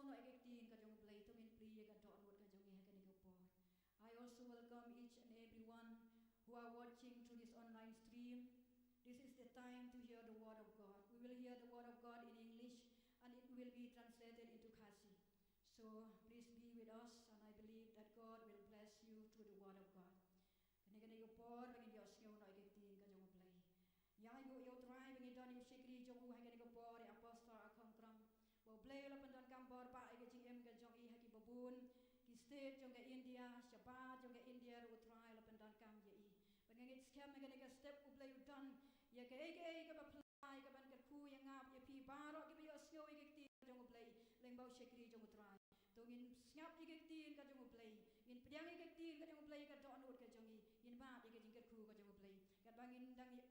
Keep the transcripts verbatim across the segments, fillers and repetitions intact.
Noh ïa ka ktien ka jong U Blei, to ngin plie ïa ka dohnud ka jong ngi ha kane ka por. I also welcome each and everyone who are watching through this online stream. This is the time to hear the word of God. We will hear the word of God in English and it will be translated into Khasi. So please be with us and I believe that God will bless you through the word of God. Kane ka dei ka por ba ngin ïohsngew noh ïa ka ktien ka jong U Blei. Ïa ïa U Trai ba ngi don ïa u shakri jong u ha kane ka por, ïa Apostol Akhongkrom. Ba U Blei u la pyndonkam bor bha ïa ka jingim ka jong i ha ki babun ki state jong ka India, shabar jong ka India ruh U Trai u la pyndonkam ïa i. Ba nga ngeit skhem ha kane ka step U Blei u don ïa kaei kaei kaba phylla ïa ka ban kyrkhu ïa nga ïa phi baroh kiba ïohsngew ïa ka ktien ka jong U Blei lyngba u shakri jong U Trai. To ngin sngap ïa ka ktien ka jong U Blei. Ngin pdiang ïa ka ktien ka jong U Blei, ka dohnud ka jong ngi. Ngin mad ïa ka jingkyrkhu ka jong U Blei. Katba ngin dang ïa,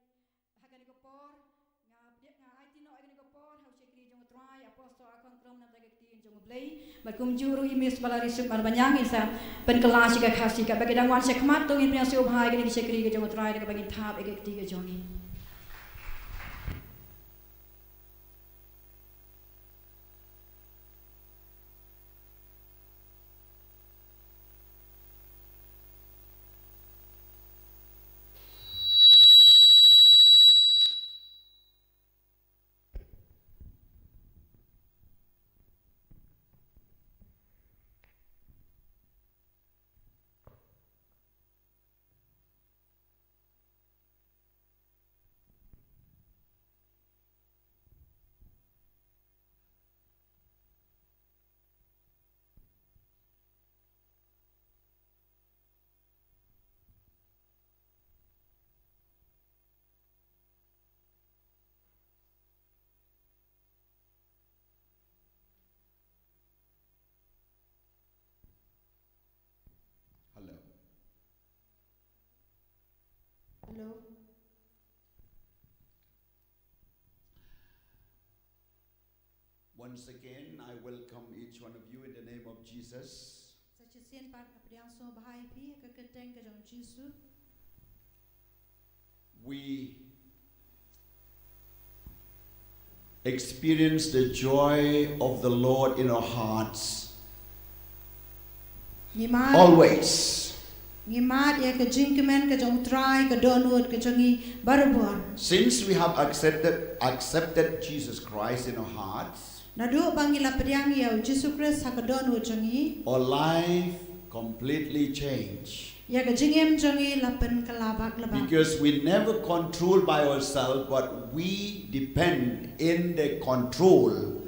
ha kane ka por, nga pdiang, nga aiti noh ïa kane ka por ha u shakri jong U Trai, Apostol Akhongkrom, na ka bynta ka ktien jong U Blei. Bad kumjuh ruh i Miss Balarisup Marbaniang, in sa pynkylla sha ka Khasi, katba ki dang wan sha khmat, to ngin pdiang sngewbha ïa kane ka shakri ka jong U Trai, da kaba ngin thap ïa ka kti ka jong ngi. Hello. Hello. Once again, I welcome each one of you in the name of Jesus. Sa shisien pat nga pdiang sngewbha ïa phi ha ka kyrteng ka jong U Jisu. We experience the joy of the Lord in our hearts. Ngi mad, always. Ngi mad ïa ka jingkmen ka jong U Trai ha ka dohnud ka jong ngi barabor. Since we have accepted, accepted Jesus Christ in our hearts, naduh ba ngi la pdiang ïa U Jisu Khrist ha ka dohnud jong ngi, our life completely changed. Ïa ka jingim jong ngi la pynkylla bak la bak. Because we never control by ourselves, but we depend in the control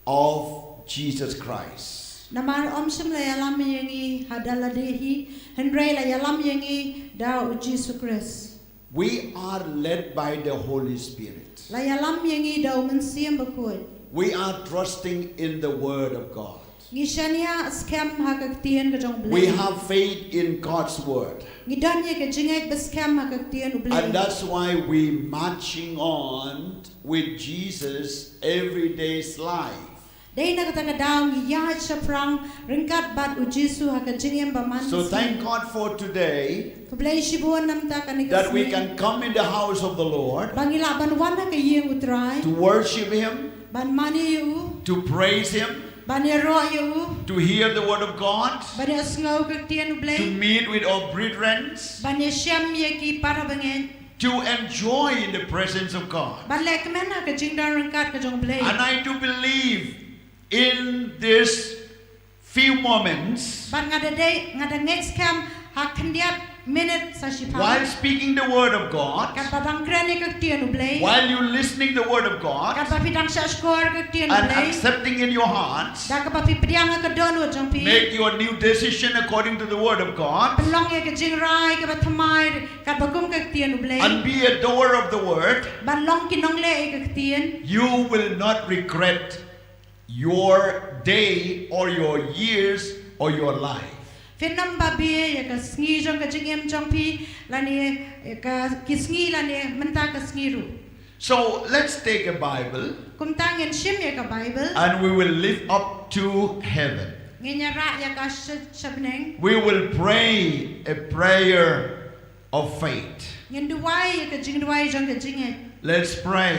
of Jesus Christ. Namar ym shym la ïalam ïa ngi ha da lade hi, hynrei la ïalam ïa ngi da U Jisu Khrist. We are led by the Holy Spirit. La ïalam ïa ngi da U Mynsiem Bakhuid. We are trusting in the Word of God. Ngi shaniah skhem ha ka ktien ka jong U Blei. We have faith in God's Word. Ngi don ïa ka jingngeit ba skhem ha ka ktien U Blei. And that's why we marching on with Jesus everyday's life. Dei na kata ka daw ngi ïaid shaphrang ryngkat bad U Jisu ha ka jingim ba man. So thank God for today. Khublei shibun namar kane ka sngi. That we can come in the house of the Lord. Ba ngi lah ban wan ha ka ïing U Trai. To worship Him. Ban mane ïa u. To praise Him. Ban ïaroh ïa u. To hear the word of God. Ban ïohsngew ka ktien U Blei. To meet with our brethren. Ban ïashem ïa ki para bangeit. To enjoy in the presence of God. Ban leh kmen ha ka jingdon ryngkat ka jong U Blei. And I do believe in this few moments, bad nga da dei, nga da ngeit skhem ha khyndiat minit sa shiphang. While speaking the word of God, katba dang kren ïa ka ktien U Blei. While you listening the word of God, katba phi dang shahshkor ka ktien U Blei. And accepting in your hearts, da kaba phi pdiang ha ka dohnud jong phi. Make your new decision according to the word of God. Pynlong ïa ka jingrai kaba thymmai katba kum ka ktien U Blei. And be a doer of the word. Ban long ki nongleh ïa ka ktien. You will not regret your day or your years or your life. Phin ym ba bie ïa ka sngi jong ka jingim jong phi, lane ïa ka, ki sngi lane mynta ka sngi ruh. So let's take a Bible. Kumta ngin shim ïa ka Bible. And we will lift up to heaven. Ngin ïa rah ïa ka sha, sha bneng. We will pray a prayer of faith. Ngin duwai ïa ka jingduwai jong ka jingngeit. Let's pray.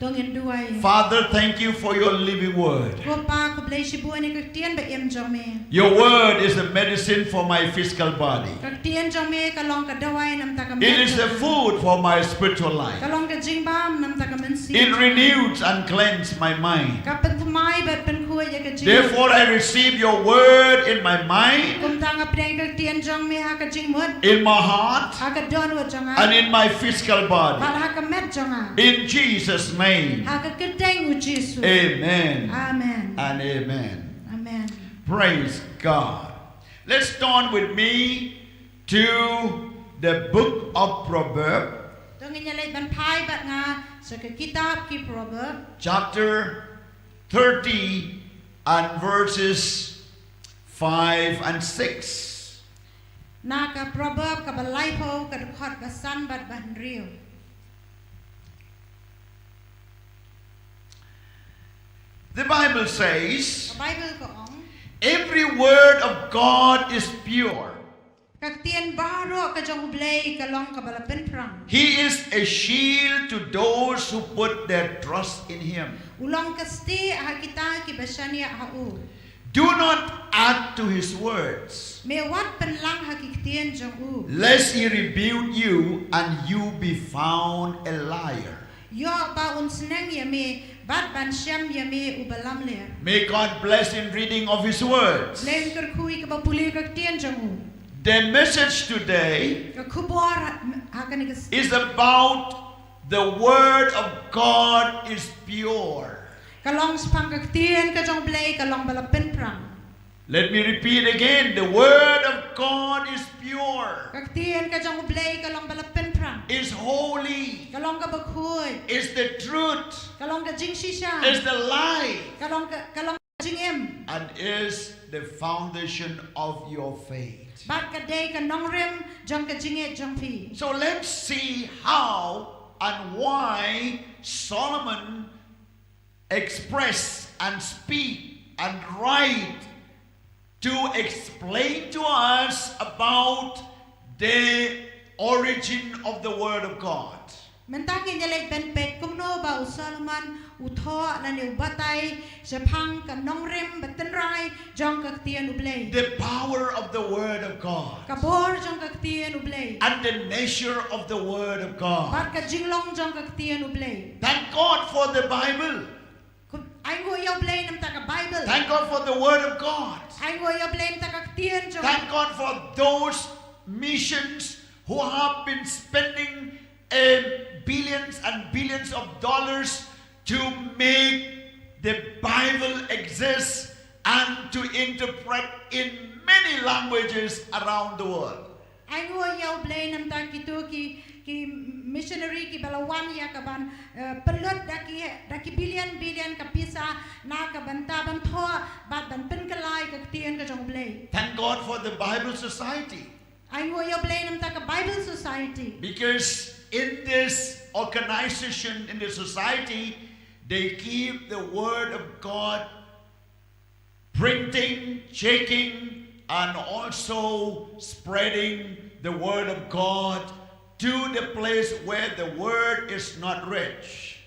To ngin duwai. Father, thank you for your living word. Ko Pa, khublei shibun ïa ka ktien ba im jong me. Your word is a medicine for my physical body. Ka ktien jong me ka long ka dawai namar ka mynsiem. It is the food for my spiritual life. Ka long ka jingbam namar ka mynsiem. It renews and cleanses my mind. Ka pynthymmai bad pynkhuid ïa ka jingim. Therefore, I receive your word in my mind. Kumta nga pdiang ka ktien jong me ha ka jingmut. In my heart. Ha ka dohnud jong nga. And in my physical body. Bad ha ka met jong nga. In Jesus' name. Ha ka kyrteng u Jisu. Amen. Amen. And amen. Amen. Praise God. Let's turn with me to the book of Proverbs. To ngin ïa leit ban phai bad nga sha ka kitab ki Proverb. Chapter thirty and verses five and six. Na ka Proverb kaba laiphew, ka dkhot ba san bad ba hynriew. The Bible says, Ka Bible ka ong, every word of God is pure. Ka ktien baroh ka jong U Blei ka long kaba la pynphrang. He is a shield to those who put their trust in him. U long ka stieh ha kita kiba shaniah ha u. Do not add to his words. Me wat pynlang ha ki ktien jong u. Lest he rebuke you and you be found a liar. Ïoh ba un sneng ïa me bad ban shem ïa me uba lamler. May God bless in reading of his words. Leh un kyrkhu ïa kiba pule ka ktien jong u. The message today, ka khubor ha kane ka sngi, is about the word of God is pure. Ka long shaphang ka ktien ka jong U Blei ka long ba la pynphrang. Let me repeat again. The word of God is pure. Ka ktien ka jong U Blei ka long ba la pynphrang. Is holy. Ka long kaba khuid. Is the truth. Ka long ka jingshisha. Is the life. Ka long ka, ka long ka jingim. And is the foundation of your faith. Bad ka dei ka nongrim jong ka jingngeit jong phi. So let's see how and why Solomon express and speak and write to explain to us about the origin of the word of God. Mynta ngin ïa leit ban peit kumno ba u Solomon u thoh lane u batai shaphang ka nongrim ba tynrai jong ka ktien U Blei. The power of the word of God. Ka bor jong ka ktien U Blei. And the nature of the word of God. Bad ka jinglong jong ka ktien U Blei. Thank God for the Bible. Ai nguh ïa U Blei namar ka Bible. Thank God for the word of God. Ai nguh ïa U Blei namar ka ktien jong. Thank God for those missions who have been spending, eh, billions and billions of dollars to make the Bible exist and to interpret in many languages around the world. Ai nguh ïa U Blei namar kito ki, ki missionary kiba la wan ïa kaban, eh, pynlut da ki, da ki billion billion ka pisa na ka bynta ban thoh bad ban pynkylla ïa ka ktien ka jong U Blei. Thank God for the Bible Society. Ai nguh ïa U Blei namar ka Bible Society. Because in this organization, in the society, they keep the word of God printing, checking, and also spreading the word of God to the place where the word is not reached.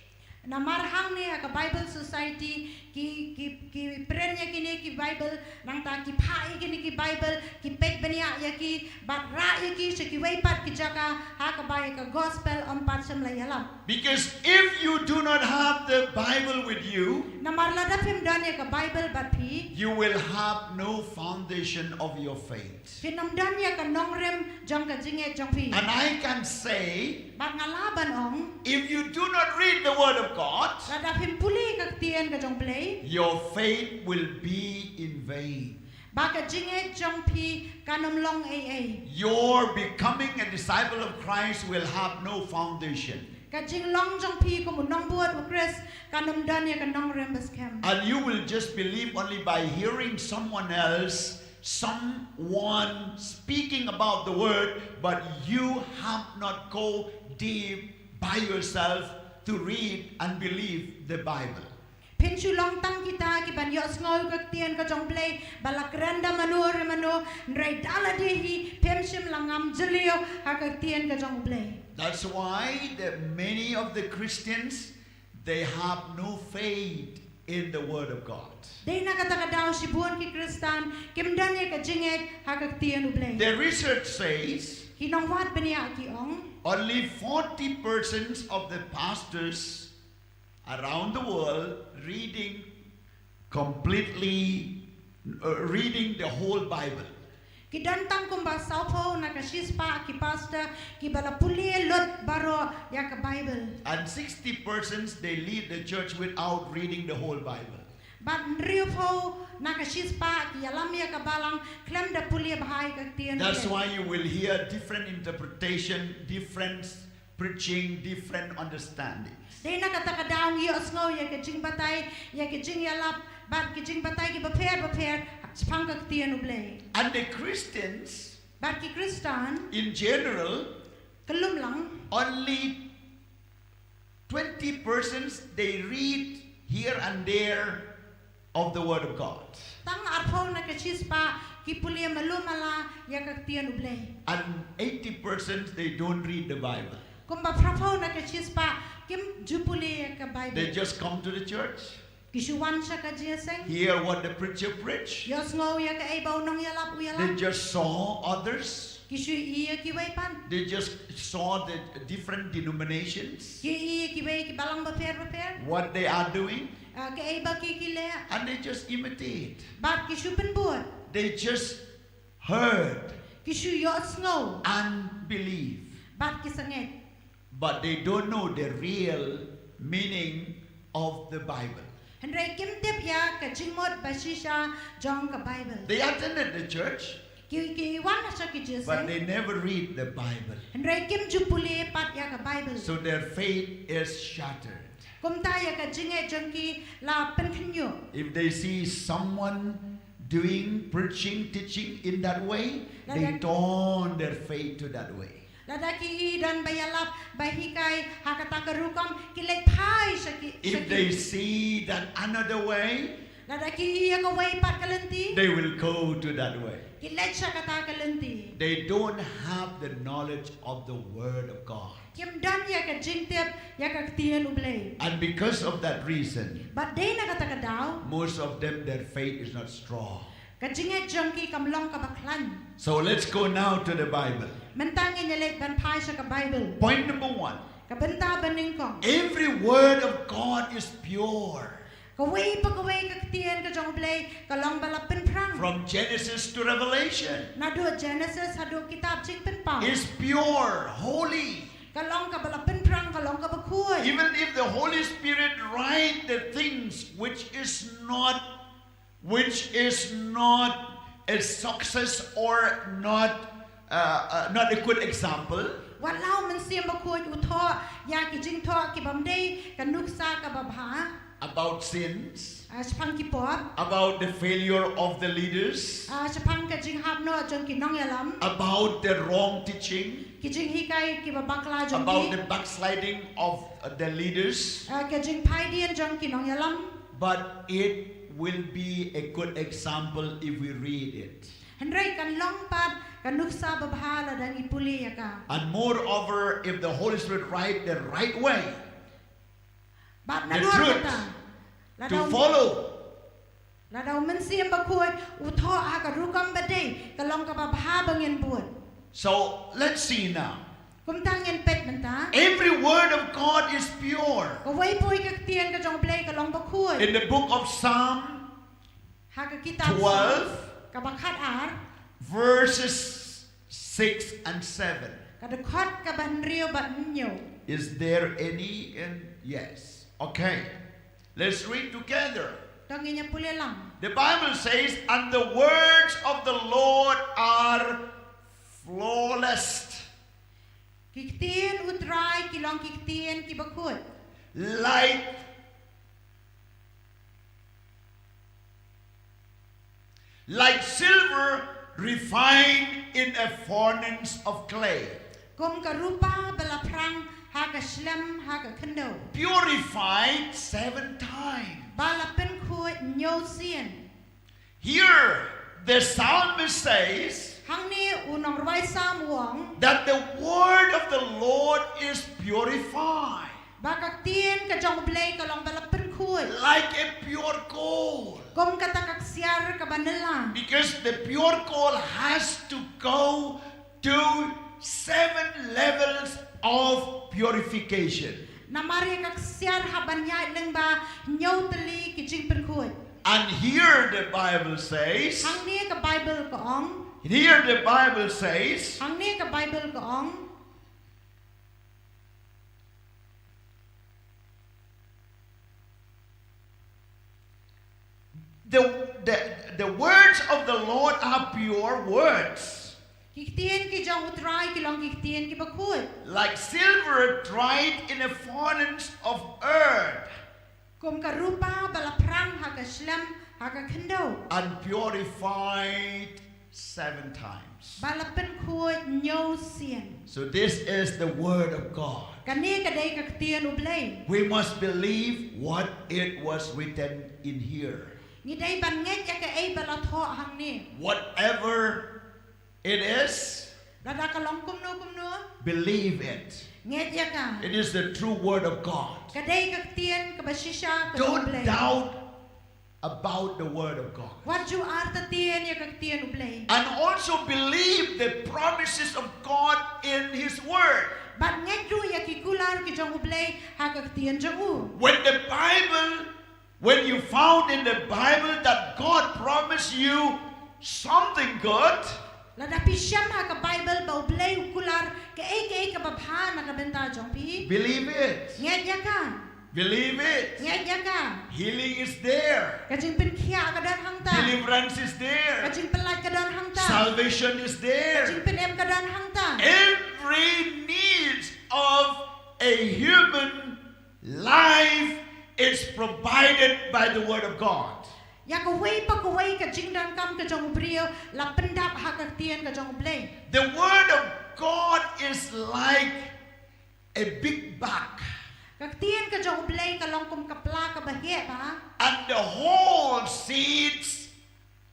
Namar hangne ha ka Bible Society ki, ki, ki print ïa kine ki Bible, nangta ki phah ïa kine ki Bible, ki peit bniah ïa ki, bad rah ïa ki sha kiwei pat ki jaka ha kaba ïa ka gospel ym pat shym la ïalam. Because if you do not have the Bible with you, namar lada phim don ïa ka Bible bad phi, you will have no foundation of your faith. Phin ym don ïa ka nongrim jong ka jingngeit jong phi. And I can say, bad nga lah ban ong, if you do not read the word of God, lada phim pule ka ktien ka jong U Blei, your faith will be in vain. Ba ka jingngeit jong phi kan ym long ei ei. Your becoming a disciple of Christ will have no foundation. Ka jinglong jong phi kum u nongbud u Khrist kan ym don ïa ka nongrim ba skhem. And you will just believe only by hearing someone else, someone speaking about the word, but you have not go deep by yourself to read and believe the Bible. Phin shu long tang kita kiban ïohsngew ka ktien ka jong U Blei, ba la kren da mano re mano, hynrei da lade hi phim shym la ngam jylliew ha ka ktien ka jong U Blei. That's why the many of the Christians, They have no faith in the word of God. Dei na kata ka daw shibun ki Khristan kim don ïa ka jingngeit ha ka ktien U Blei. The research says Ki nongwad bniah ki ong only forty percent of the pastors around the world reading completely, uh, reading the whole Bible. Ki don tang kumba sawphew na ka shispah ki pastor kiba la pule lut baroh ïa ka Bible. And sixty percent they lead the church without reading the whole Bible. Bad hynriewphew na ka shispah ki ïalam ïa ka balang khlem da pule bha ïa ka ktien U Blei. That's why you will hear different interpretation, different preaching, different understandings. Dei na kata ka daw ngi ïohsngew ïa ka jingbatai, ïa ka jingïalap bad ka jingbatai kiba pher bapher shaphang ka ktien U Blei. And the Christians, Bad ki Khristan in general, ka lum lang only twenty percent they read here and there of the Word of God. Tang arphew na ka shispah ki pule malu mala ïa ka ktien U Blei. And eighty percent they don't read the Bible. Kumba phraphew na ka shispah kim ju pule ïa ka Bible. They just come to the church, Ki shu wan sha ka jingïaseng. Hear what the preacher preach. Ïohsngew ïa kaei ba u nongïalap u They ïalap. Just saw others. Ki shu i ïa kiwei pat. They just saw the different denominations. Ki i ïa kiwei ki balang bapher bapher. What they are doing. Ah, kaei ba ki ki leh. And they just imitate. Bad ki shu pynbud. They just heard. Ki shu ïohsngew. And believe. Bad ki sangeh. But they don't know the real meaning of the Bible. Hynrei kim tip ïa ka jingmut ba shisha jong ka Bible. They attended the church. Ki ki wan ha sha ki jingïaseng. But they never read the Bible. Hynrei kim ju pule pat ïa ka Bible. So their faith is shattered. Kumta ïa ka jingngeit jong ki la pynkhynñiuh. If they see someone doing preaching, teaching in that way, they turn their faith to that way. Lada ki i don ba ïalap ba hikai ha kata ka rukom ki leit phai sha ki. If they see that another way, lada ki i ïa kawei pat ka lynti, they will go to that way. Ki leit sha kata ka lynti. They don't have the knowledge of the word of God. Kim don ïa ka jingtip ïa ka ktien U Blei. And because of that reason, bad dei na kata ka daw, most of them, their faith is not strong. Ka jingngeit jong ki kam long kaba khlaiñ. So let's go now to the Bible. Mynta ngin ïa leit ban phai sha ka Bible. Point number one. Ka bynta ba nyngkong. Every word of God is pure. Kawei pa kawei ka ktien ka jong U Blei ka long ba la pynphrang. From Genesis to Revelation. Naduh Genesis haduh kitab Jingpynpaw. Is pure, holy. Ka long kaba la pynphrang, ka long kaba khuid. Even if the Holy Spirit write the things which is not which is not a success or not, uh, uh, not a good example. Wat la u Mynsiem Bakhuid u thoh ïa ki jingthoh ki bym dei ka nuksa kaba bha. About sins. Ah, shaphang ki pop. About the failure of the leaders. Ah, shaphang ka jinghap noh jong ki nongïalam. About the wrong teaching. Ki jinghikai kiba bakla jong ki. About the backsliding of, uh, the leaders. Ah, ka jingphai dien jong ki nongïalam. But it will be a good example if we read it. Hynrei kan long pat ka nuksa babha lada ngi pule ïa ka. And moreover, if the Holy Spirit write the right way, bad naduh kata, to follow, lada u Mynsiem Bakhuid u thoh ha ka rukom ba dei, ka long kaba bha ba ngin bud. So let's see now. Kumta ngin peit mynta. Every word of God is pure. Kawei pa kawei ka ktien ka jong U Blei ka long bakhuid. In the book of Psalm, ha ka kitab Psalm kaba khat ar, verses six and seven. Ka dkhot kaba hynriew bad hynñiew. Is there any in? Yes. Okay. Let's read together. To ngin ïa pule lang. The Bible says, "And the words of the Lord are flawless." Ki ktien U Trai ki long ki ktien kiba khuid. Like, like silver refined in a furnace of clay. Kum ka rupa ba la phrang ha ka shlem ha ka khyndew. Purified seven times. Ba la pynkhuid hynñiew sien. Here the psalmist says, hangne u nongrwai Salm u ong, that the word of the Lord is purified. Ba ka ktien ka jong U Blei ka long ba la pynkhuid. Like a pure coal. Kum kata ka ksiar kaba nylla. Because the pure coal has to go to seven levels of purification. Namar ïa ka ksiar hap ban ïaid lyngba hynñiew tylli ki jingpynkhuid. And here the Bible says, Hangne ka Bible ka ong. Here the Bible says, Hangne ka Bible ka ong. The, the, the words of the Lord are pure words. Ki ktien ki jong U Trai ki long ki ktien kiba khuid. Like silver tried in a furnace of earth. Kum ka rupa ba la phrang ha ka shlem ha ka khyndew. And purified seven times. Ba la pynkhuid hynñiew sien. So this is the word of God. Kane ka dei ka ktien U Blei. We must believe what it was written in here. Ngi dei ban ngeit ïa kaei ba la thoh hangne. Whatever it is, lada ka long kumno kumno, believe it. Ngeit ïa ka. It is the true word of God. Ka dei ka ktien kaba shisha ka jong U Blei. Don't doubt about the word of God. Wat ju artatien ïa ka ktien U Blei. And also believe the promises of God in his word. Bad ngeit ruh ïa ki kular ki jong U Blei ha ka ktien jong u. When the Bible, when you found in the Bible that God promised you something good, lada phi shem ha ka Bible ba U Blei u kular kaei kaei kaba bha na ka bynta jong phi, believe it. Ngeit ïa ka. Believe it. Ngeit ïa ka. Healing is there. Ka jingpynkhiah ka don hangta. Deliverance is there. Ka jingpynlait ka don hangta. Salvation is there. Ka jingpynim ka don hangta. Every needs of a human life is provided by the word of God. Ïa kawei pa kawei ka jingdonkam ka jong u briew la pyndap ha ka ktien ka jong U Blei. The word of God is like a big bag. Ka ktien ka jong U Blei ka long kum ka pla kaba heh bha. And the whole seeds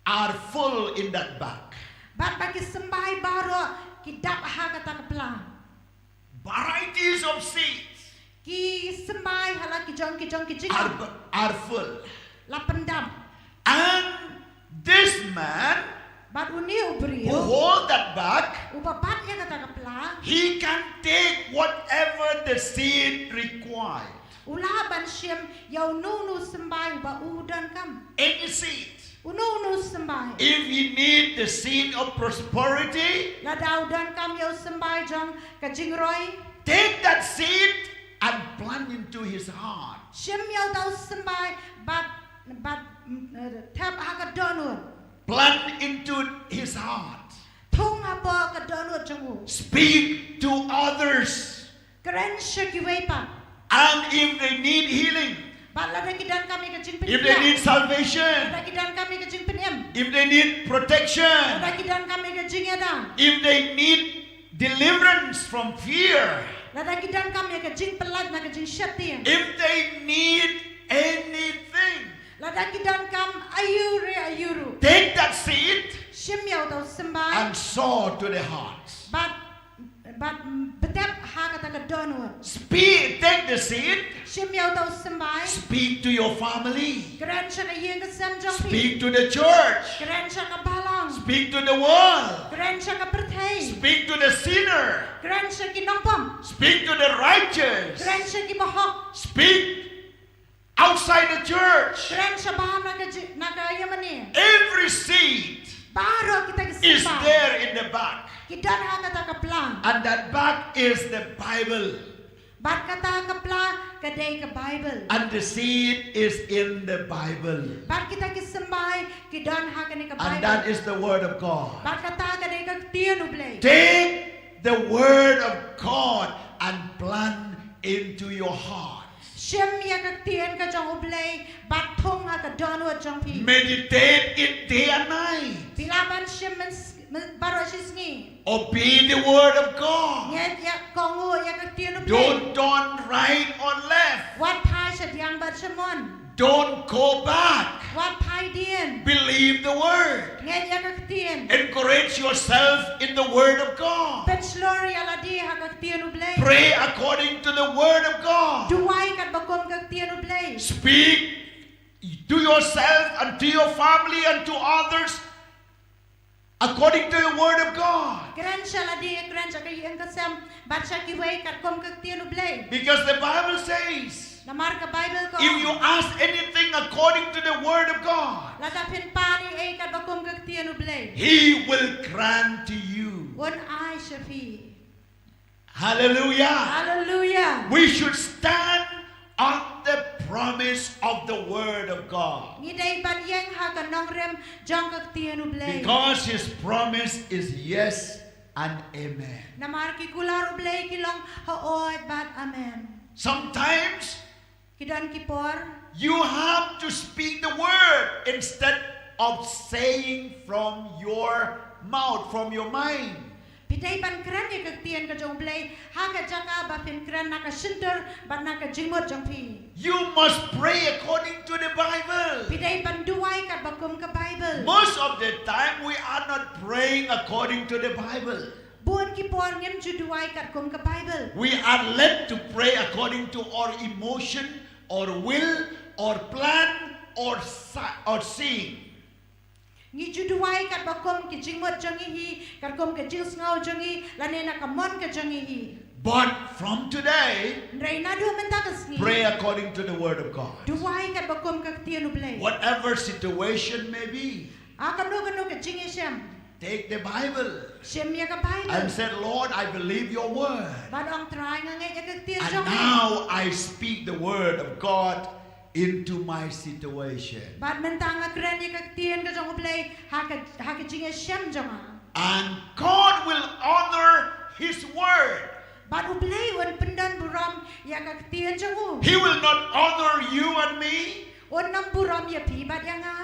are full in that bag. Bad ba ki symbai baroh ki dap ha kata ka pla. Varieties of seeds. Ki symbai ha la ki jong ki jong ki jing are, are full. La pyndap. And this man, bad une u briew, who hold that bag, uba bat ïa kata ka pla, he can take whatever the seed required. U lah ban shim ïa uno uno u symbai uba u donkam. Any seed. Uno uno u symbai. If he need the seed of prosperity, lada u donkam ïa u symbai jong ka jingroi, take that seed and plant into his heart. Shim ïa uta u symbai bad, bad, mm, eh, thep ha ka dohnud. Plant into his heart. Thung hapoh ka dohnud jong u. Speak to others. Kren sha kiwei pat. And if they need healing, bad lada ki donkam ïa ka jingpynkhiah, if they need salvation, lada ki donkam ïa ka jingpynim, if they need protection, lada ki donkam ïa ka jingïada, if they need deliverance from fear, lada ki donkam ïa ka jingpynlait na ka jingsheptieng, if they need anything, lada ki donkam aiu re aiu ruh, take that seed, shim ïa uta u symbai, and sow to the heart. Bad, bad, mm, btep ha kata ka dohnud. Speak, take the seed. Shim ïa uta u symbai. Speak to your family. Kren sha ka ïing ka sem jong phi. Speak to the church. Kren sha ka balang. Speak to the world. Kren sha ka pyrthei. Speak to the sinner. Kren sha ki nongpop. Speak to the righteous. Kren sha ki bahok. Speak outside the church. Kren shabar na ka ji-, na ka ïingmane. Every seed, baroh kita ki symbai, is there in the bag. Ki don ha kata ka pla. And that bag is the Bible. Bad kata ka pla ka dei ka Bible. And the seed is in the Bible. Bad kita ki symbai ki don ha kane ka Bible. And that is the word of God. Bad kata ka dei ka ktien U Blei. Take the word of God and plant into your heart. Shim ïa ka ktien ka jong U Blei bad thung ha ka dohnud jong phi. Meditate it day and night. Phi lah ban shim myn-, myn-, baroh shi sngi. Obey the word of God. Ngeit ïa, kohnguh ïa ka ktien U Blei. Don't turn right or left. Wat phai shadiang bad shamon. Don't go back. Wat phai dien. Believe the word. Ngeit ïa ka ktien. Encourage yourself in the word of God. Pynshlur ïa lade ha ka ktien U Blei. Pray according to the word of God. Duwai katba kum ka ktien U Blei. Speak to yourself and to your family and to others according to the word of God. Kren sha lade, kren sha ka ïing ka sem, bad sha kiwei katkum ka ktien U Blei. Because the Bible says, Namar ka Bible ka if you ong, ask anything according to the word of God, lada phin pan ei ei katba kum ka ktien U Blei, he will grant to you. Un ai sha phi. Hallelujah. Haleluia. We should stand on the promise of the word of God. Ngi dei ban ïeng ha ka nongrim jong ka ktien U Blei. Because his promise is yes and amen. Namar ki kular U Blei ki long hooid bad amen. Sometimes Ki don ki por you have to speak the word instead of saying from your mouth, from your mind. phi dei ban kren ïa ka ktien ka jong U Blei ha ka jaka ba phin kren na ka shyntur bad na ka jingmut jong phi. You must pray according to the Bible. Phi dei ban duwai katba kum ka Bible. Most of the time, we are not praying according to the Bible. Bun ki por ngim ju duwai katkum ka Bible. We are led to pray according to our emotion, or will, or plan, or, si- or seeing. Ngi ju duwai katba kum ki jingmut jong ngi hi, katkum ka jingsngew jong ngi, lane na ka mon ka jong ngi hi. But from today, Hynrei naduh mynta ka sngi, pray according to the word of God. Duwai katba kum ka ktien U Blei. Whatever situation may be, Ha kano kano ka jingïashem, take the Bible shim ïa ka Bible. And said, Lord, I believe your word. Bad ong, Trai, nga ngeit ïa ka ktien And jong me. Now I speak the word of God into my situation. Bad mynta nga kren ïa ka ktien ka jong U Blei ha ka, ha ka jingïashem jong nga. And God will honor his word. Bad U Blei un pyndon burom ïa ka ktien jong u. He will not honor you and me. Un ym burom ïa phi bad ïa nga.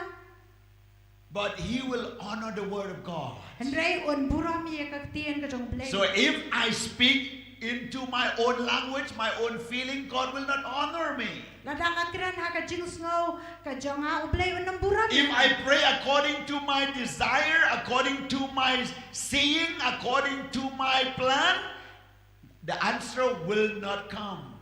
But he will honor the word of God. Hynrei un burom ïa ka ktien ka jong U Blei. So if I speak into my own language, my own feeling, God will not honor me. Lada nga kren ha ka jingsngew ka jong nga, U Blei un ym burom ïa nga. If I pray according to my desire, according to my seeing, according to my plan, the answer will not come.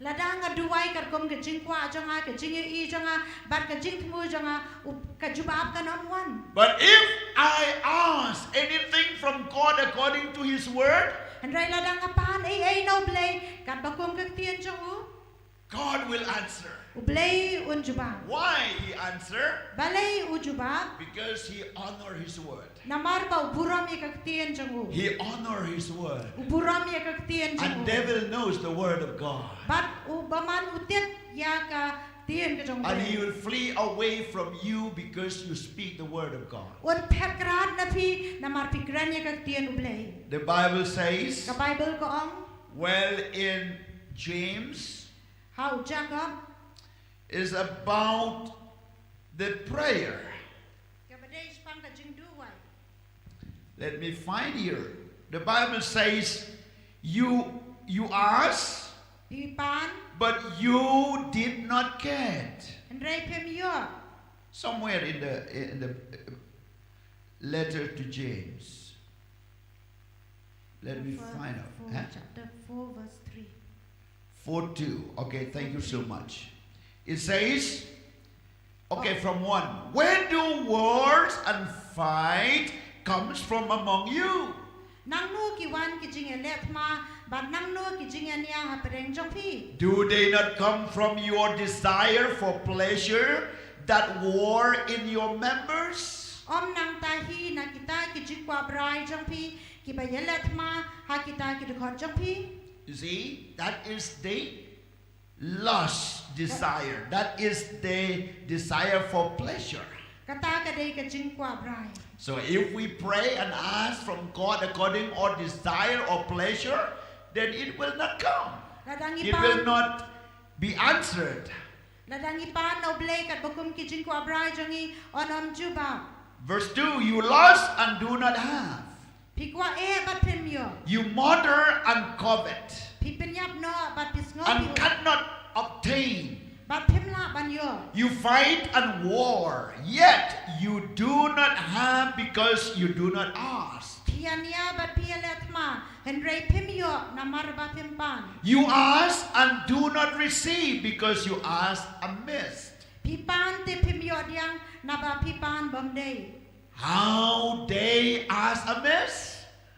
Lada nga duwai katkum ka jingkwah jong nga, ka jingïohi jong nga, bad ka jingthmu jong nga, u- ka jubab kan ym wan. But if I ask anything from God according to his word, Hynrei lada nga pan ei ei na U Blei katba kum ka ktien jong u, God will answer. U Blei un jubab. Why he answer? Balei u jubab? Because he honor his word. Namar ba u burom ïa ka ktien jong u. He honor his word. U burom ïa ka ktien jong u. And devil knows the word of God. Bad u bymman u tip ïa ka ktien ka jong u. And he will flee away from you because you speak the word of God. Un phet krad na phi namar phi kren ïa ka ktien U Blei. The Bible says, Ka Bible ka ong, well, in James, ha u Jakob, is about the prayer. kaba dei shaphang ka jingduwai. Let me find here. The Bible says, you you ask, Phi pan, but you did not get. Hynrei phim ïoh. Somewhere in the in the uh, letter to James. Let me Four- find out. four, Huh? Chapter four, verse three. Four two. Okay, thank you so much. It says, okay, from one. Where do wars and fight comes from among you? Nangno ki wan ki jingïaleh thma, bad nangno ki jingïania ha pdeng jong phi? Do they not come from your desire for pleasure that war in your members? Ym nangta hi na kita ki jingkwah brai jong phi, kiba ïaleh thma ha kita ki dkhot jong phi? You see, that is the lust desire. That is the desire for pleasure. Kata ka dei ka jingkwah brai. So if we pray and ask from God according our desire or pleasure, then it will not come. Lada ngi It will pan, not be answered. lada ngi pan na U Blei katba kum ki jingkwah brai jong ngi, un ym jubab. Verse two, you lust and do not have. Phi kwah eh bad phim ïoh. You murder and covet Phi pynïap noh bad phi sngew and phi- cannot obtain. Bad phim lah ban ïoh. You fight and war, yet you do not have because you do not ask. Phi ïania bad phi ïaleh thma, hynrei phim ïoh namar ba phim pan. You ask and do not receive because you ask amiss. Phi pan te phim ïoh diang naba phi pan bym dei. How they ask amiss?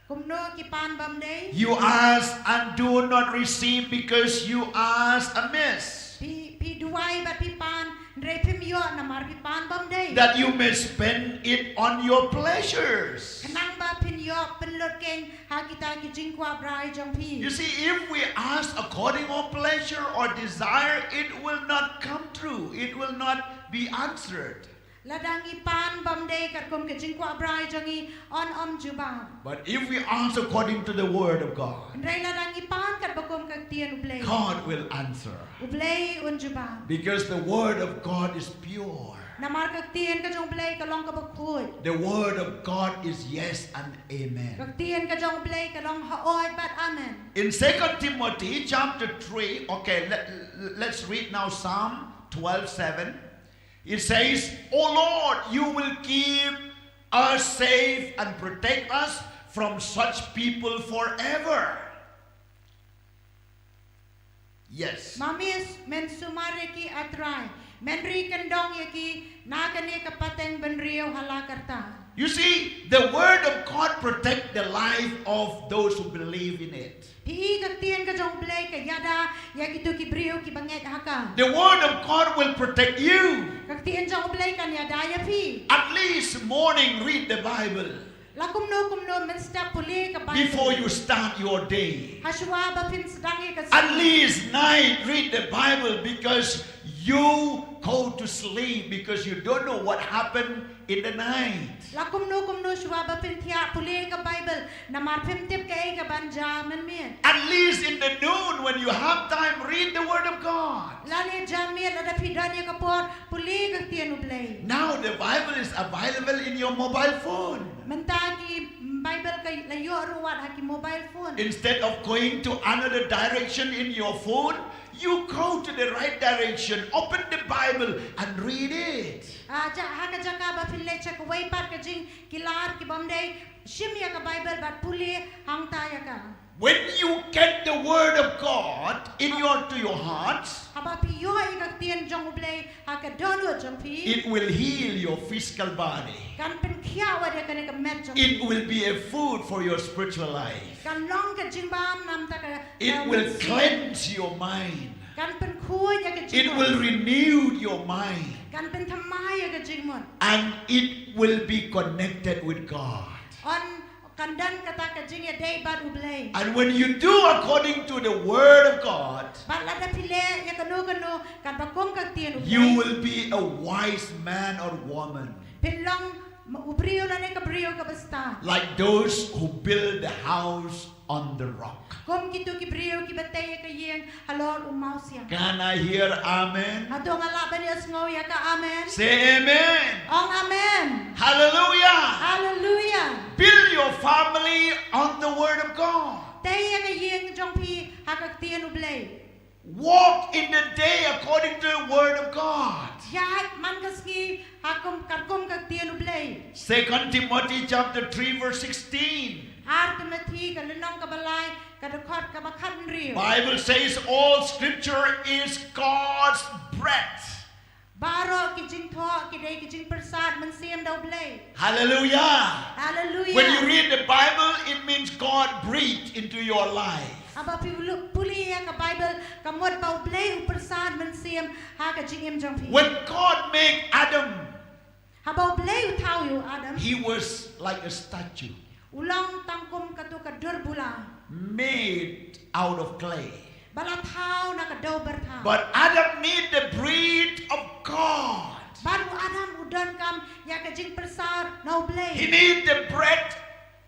Kumno ki pan bym dei? You ask and do not receive because you ask amiss. Phi, phi duwai bad phi pan, hynrei phim ïoh namar phi pan bym dei. That you may spend it on your pleasures. Khnang ba phin ïoh pynlut keiñ ha kita ki jingkwah brai jong phi. You see, if we ask according our pleasure or desire, it will not come true. It will not be answered. Lada ngi pan bym dei katkum ka jingkwah brai jong ngi, yn ym jubab. But if we ask according to the word of God, hynrei lada ngi pan katba kum ka ktien U Blei, God will answer. U Blei un jubab. Because the word of God is pure. Namar ka ktien ka jong U Blei ka long kaba khuid. The word of God is yes and amen. Ka ktien ka jong U Blei ka long hooid bad amen. In Second Timothy chapter three, okay, let, let's read now Psalm twelve seven. It says, "O Lord, you will keep us safe and protect us from such people forever." Yes. Ma me men sumar ïa ki, A Trai, men ri kyndong ïa ki na kane ka pateng bynriew ha la karta. You see, the word of God protect the life of those who believe in it. Phi i ka ktien ka jong U Blei ka ïada ïa kito ki briew kiba ngeit ha ka. The word of God will protect you. Ka ktien jong U Blei kan ïada ïa phi. At least morning, read the Bible. La kumno kumno mynstep pule ka Bible. Before you start your day. Ha shuwa ba phin sdang ïa ka sngi. At least night, read the Bible because you go to sleep because you don't know what happened in the night. La kumno kumno shuwa ba phin thiah pule ka Bible, namar phim tip kaei ka ban jia mynmiet. At least in the noon when you have time, read the word of God. Lane janmiet lada phi don ïa ka por, pule ka ktien U Blei. Now the Bible is available in your mobile phone. Mynta ki Bible ka la ïoh ruh wat ha ki mobile phone. Instead of going to another direction in your phone, you go to the right direction, open the Bible and read it. Ah, ja, ha ka jaka ba phin leit sha kawei pat ka jingkilar ki bym dei, shim ïa ka Bible bad pule hangta ïa ka. When you get the word of God in your, to your heart, haba phi ïoh ïa ka ktien jong U Blei ha ka dohnud jong phi, it will heal your physical body. Kan pynkhiah wat ïa kane ka met jong phi. It will be a food for your spiritual life. Kan long ka jingbam namar ka, it will cleanse your mind. Kan pynkhuid ïa ka jingmut. It will renew your mind. Kan pynthymmai ïa ka jingmut. And it will be connected with God. Yn kan don kata ka jingïadei bad U Blei. And when you do according to the word of God, bad lada phi leh ïa kano kano katba kum ka ktien U Blei, you will be a wise man or woman. Phin long u briew lane ka briew kaba stad. Like those who build the house on the rock. Kum kito ki briew kiba tei ïa ka ïing halor u mawsiang. Can I hear amen? Hato nga lah ban ïohsngew ïa ka amen? Say amen. Ong amen. Hallelujah. Hallelujah. Build your family on the word of God. Tei ïa ka ïing jong phi ha ka ktien U Blei. Walk in the day according to the word of God. Ïaid man ka sngi ha kum, katkum ka ktien U Blei. Second Timothy chapter three verse sixteen. Ar Timothi ka lynnong kaba lai, ka dkhot kaba khathynriew. Bible says all scripture is God's breath. Baroh ki jingthoh ki dei ki jingpyrsad mynsiem da U Blei. Hallelujah. Hallelujah. When you read the Bible, it means God breathed into your life. Haba phi pule ïa ka Bible, ka mut ba U Blei u pyrsad mynsiem ha ka jingim jong phi. When God made Adam, haba U Blei u thaw ïa u Adam, he was like a statue. U long tang kum kato ka dur bula. Made out of clay. Ba la thaw na ka dew byrtha. But Adam need the breath of God. Bad u Adam u donkam ïa ka jingpyrsad na U Blei. He need the breath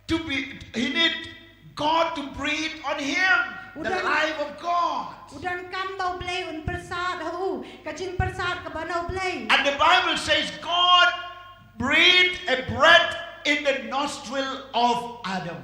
to be, he need God to breathe on him, the life of God. U donkam ba U Blei un pyrsad ha u, ka jingpyrsad kaba na U Blei. And the Bible says God breathed a breath in the nostril of Adam.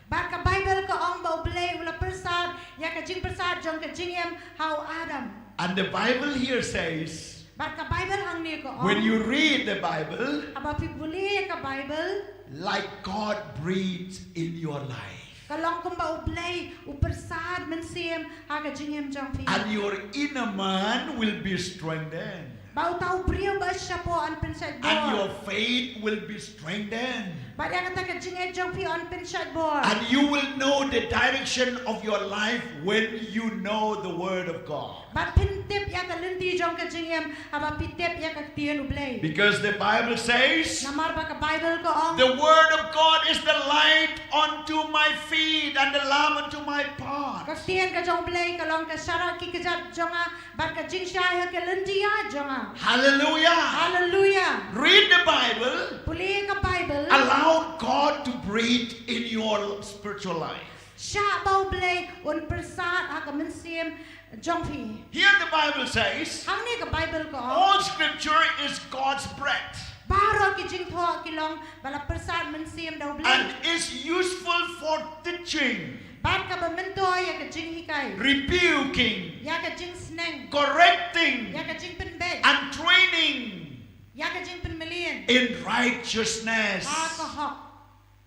Bad ka Bible ka ong ba U Blei u la pyrsad ïa ka jingpyrsad jong ka jingim ha u Adam. And the Bible here says, Bad ka Bible hangne ka ong. When you read the Bible, Haba phi pule ïa ka Bible. Like God breathes in your life. Ka long kumba U Blei u pyrsad mynsiem ha ka jingim jong phi. And your inner man will be strengthened. Ba uta u briew ba shapoh yn pynshait bor. And your faith will be strengthened. Bad ïa kata ka jingngeit jong phi yn pynshait bor. And you will know the direction of your life when you know the Word of God. Bad phin tip ïa ka lynti jong ka jingim haba phi tip ïa ka ktien U Blei. Because the Bible says, Namar ba ka Bible ka ong. The Word of God is the light unto my feet and the lamp unto my path. Ka ktien ka jong U Blei ka long ka sharak ki kjat jong nga bad ka jingshai ha ka lynti jong nga. Hallelujah. Hallelujah. Read the Bible. Pule ka Bible. Allow God to breathe in your spiritual life. Shah ba U Blei un pyrsad ha ka mynsiem jong phi. Here the Bible says, Hangne ka Bible ka ong. All scripture is God's breath Baroh ki jingthoh ki long ba la pyrsad mynsiem da U Blei. And is useful for teaching, Bad kaba myntoi ïa ka jinghikai. Rebuking, Ïa ka jingsneng. Correcting, Ïa ka jingpynbeit. And training Ïa ka jingpynmlien. In righteousness. Ha ka hok.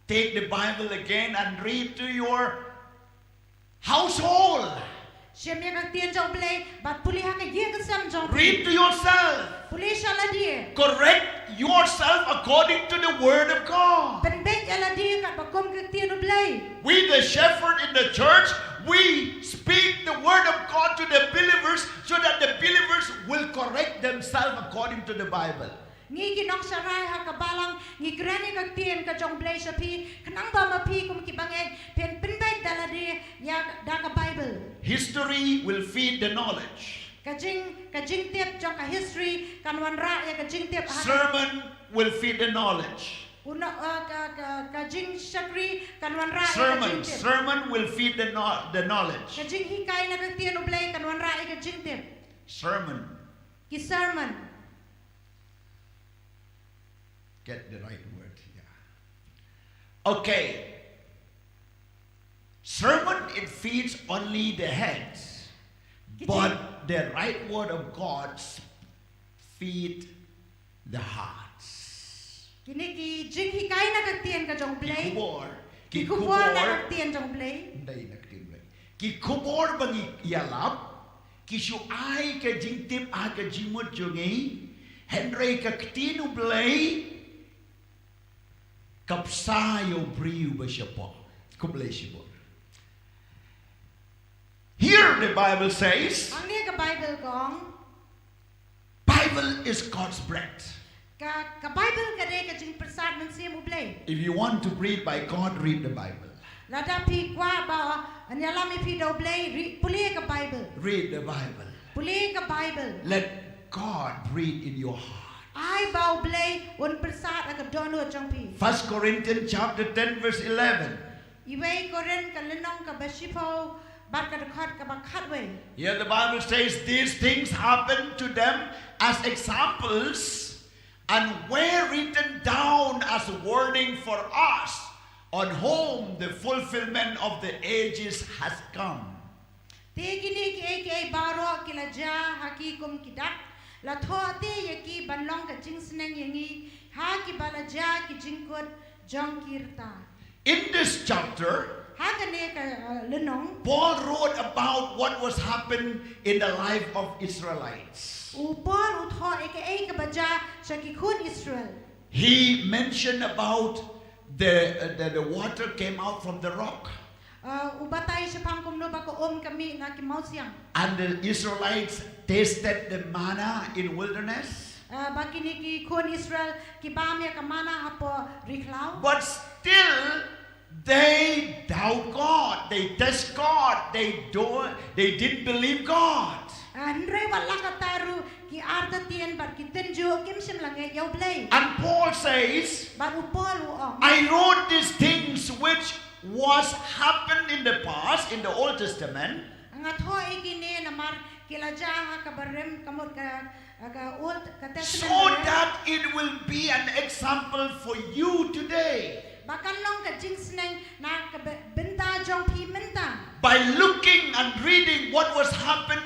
Take the Bible again and read to your household. Shem ïa ka ktien jong U Blei bad pule ha ka ïing ka sem jong phi. Read to yourself. Pule sha lade. Correct yourself according to the Word of God. Pynbeit ïa lade katba kum ka ktien U Blei. We, the shepherd in the church, we speak the Word of God to the believers so that the believers will correct themselves according to the Bible. Ngi ki nongsharai ha ka balang ngi kren ïa ka ktien ka jong U Blei sha phi khnang ba ma phi kum ki bangeit phin pynbeit da lade ïa da ka Bible. History will feed the knowledge. Ka jing ka jingtip jong ka history kan wanrah ïa ka jingtip ha ka. Sermon will feed the knowledge. Uno uh, ka ka ka jingshakri kan wanrah ïa ka Sermon, jingtip. Sermon will feed the, no, the knowledge. Ka jinghikai na ka ktien U Blei kan wanrah ïa ka jingtip. Sermon. Ki sermon. Get the right word. Yeah. Okay. Sermon, it feeds only the head, but the right word of God feed the hearts. Kine ki jinghikai na ka ktien ka jong U Blei. Ki khubor. Ki khubor na ka ktien jong U Blei. Ndai na ka ktien U Blei. Ki khubor ba ngi ïalap ki shu ai ka jingtip ha ka jingmut jong ngi. Hynrei ka ktien U Blei ka bsa ïa u briew ba shapoh. Khublei shibun. Here the Bible says, Hangne ka Bible ka ong. Bible is God's breath. Ka ka Bible ka dei ka jingpyrsad mynsiem U Blei. If you want to breathe by God, read the Bible. Lada phi kwah ba yn ïalam ïa phi da U Blei, ri- pule ka Bible. Read the Bible. Pule ka Bible. Let God breathe in your heart. Ai ba U Blei un pyrsad ha ka dohnud jong phi. First Corinthians chapter ten, verse eleven. Iwei Korinth ka lynnong kaba shiphew bad ka dkhot kaba khatwei. Here the Bible says, these things happened to them as examples and were written down as warning for us, on whom the fulfillment of the ages has come. Te kine kiei kiei baroh ki la jia ha ki kum ki dak, la thoh te ïa ki ban long ka jingsneng ïa ngi ha kiba la jia ki jingkut jong ki rta. In this chapter, Ha kane ka uh, lynnong, Paul wrote about what was happened in the life of Israelites. U Paul u thoh ïa kaei kaba jia sha ki khun Israel. He mentioned about the, uh, the, the water came out from the rock. Uh, u batai shaphang kumno ba ka um ka mih na ki mawsiang. And the Israelites tasted the manna in wilderness. Uh, ba kine ki khun Israel ki bam ïa ka manna hapoh ri khlaw. But still, they doubt God. They test God. They don't, they didn't believe God. Uh, hynrei wat la katta ruh ki artatien bad ki tynjuh kim shym la ngeit ïa U Blei. And Paul says, Bad u Paul u ong. I wrote these things which was happened in the past, in the Old Testament, Nga thoh ïa kine namar ki la jia ha kaba rim ka mut ka ka Old ka so Testament. That it will be an example for you today. Ba kan long ka jingsneng na ka be- bynta jong phi mynta. By looking and reading what was happened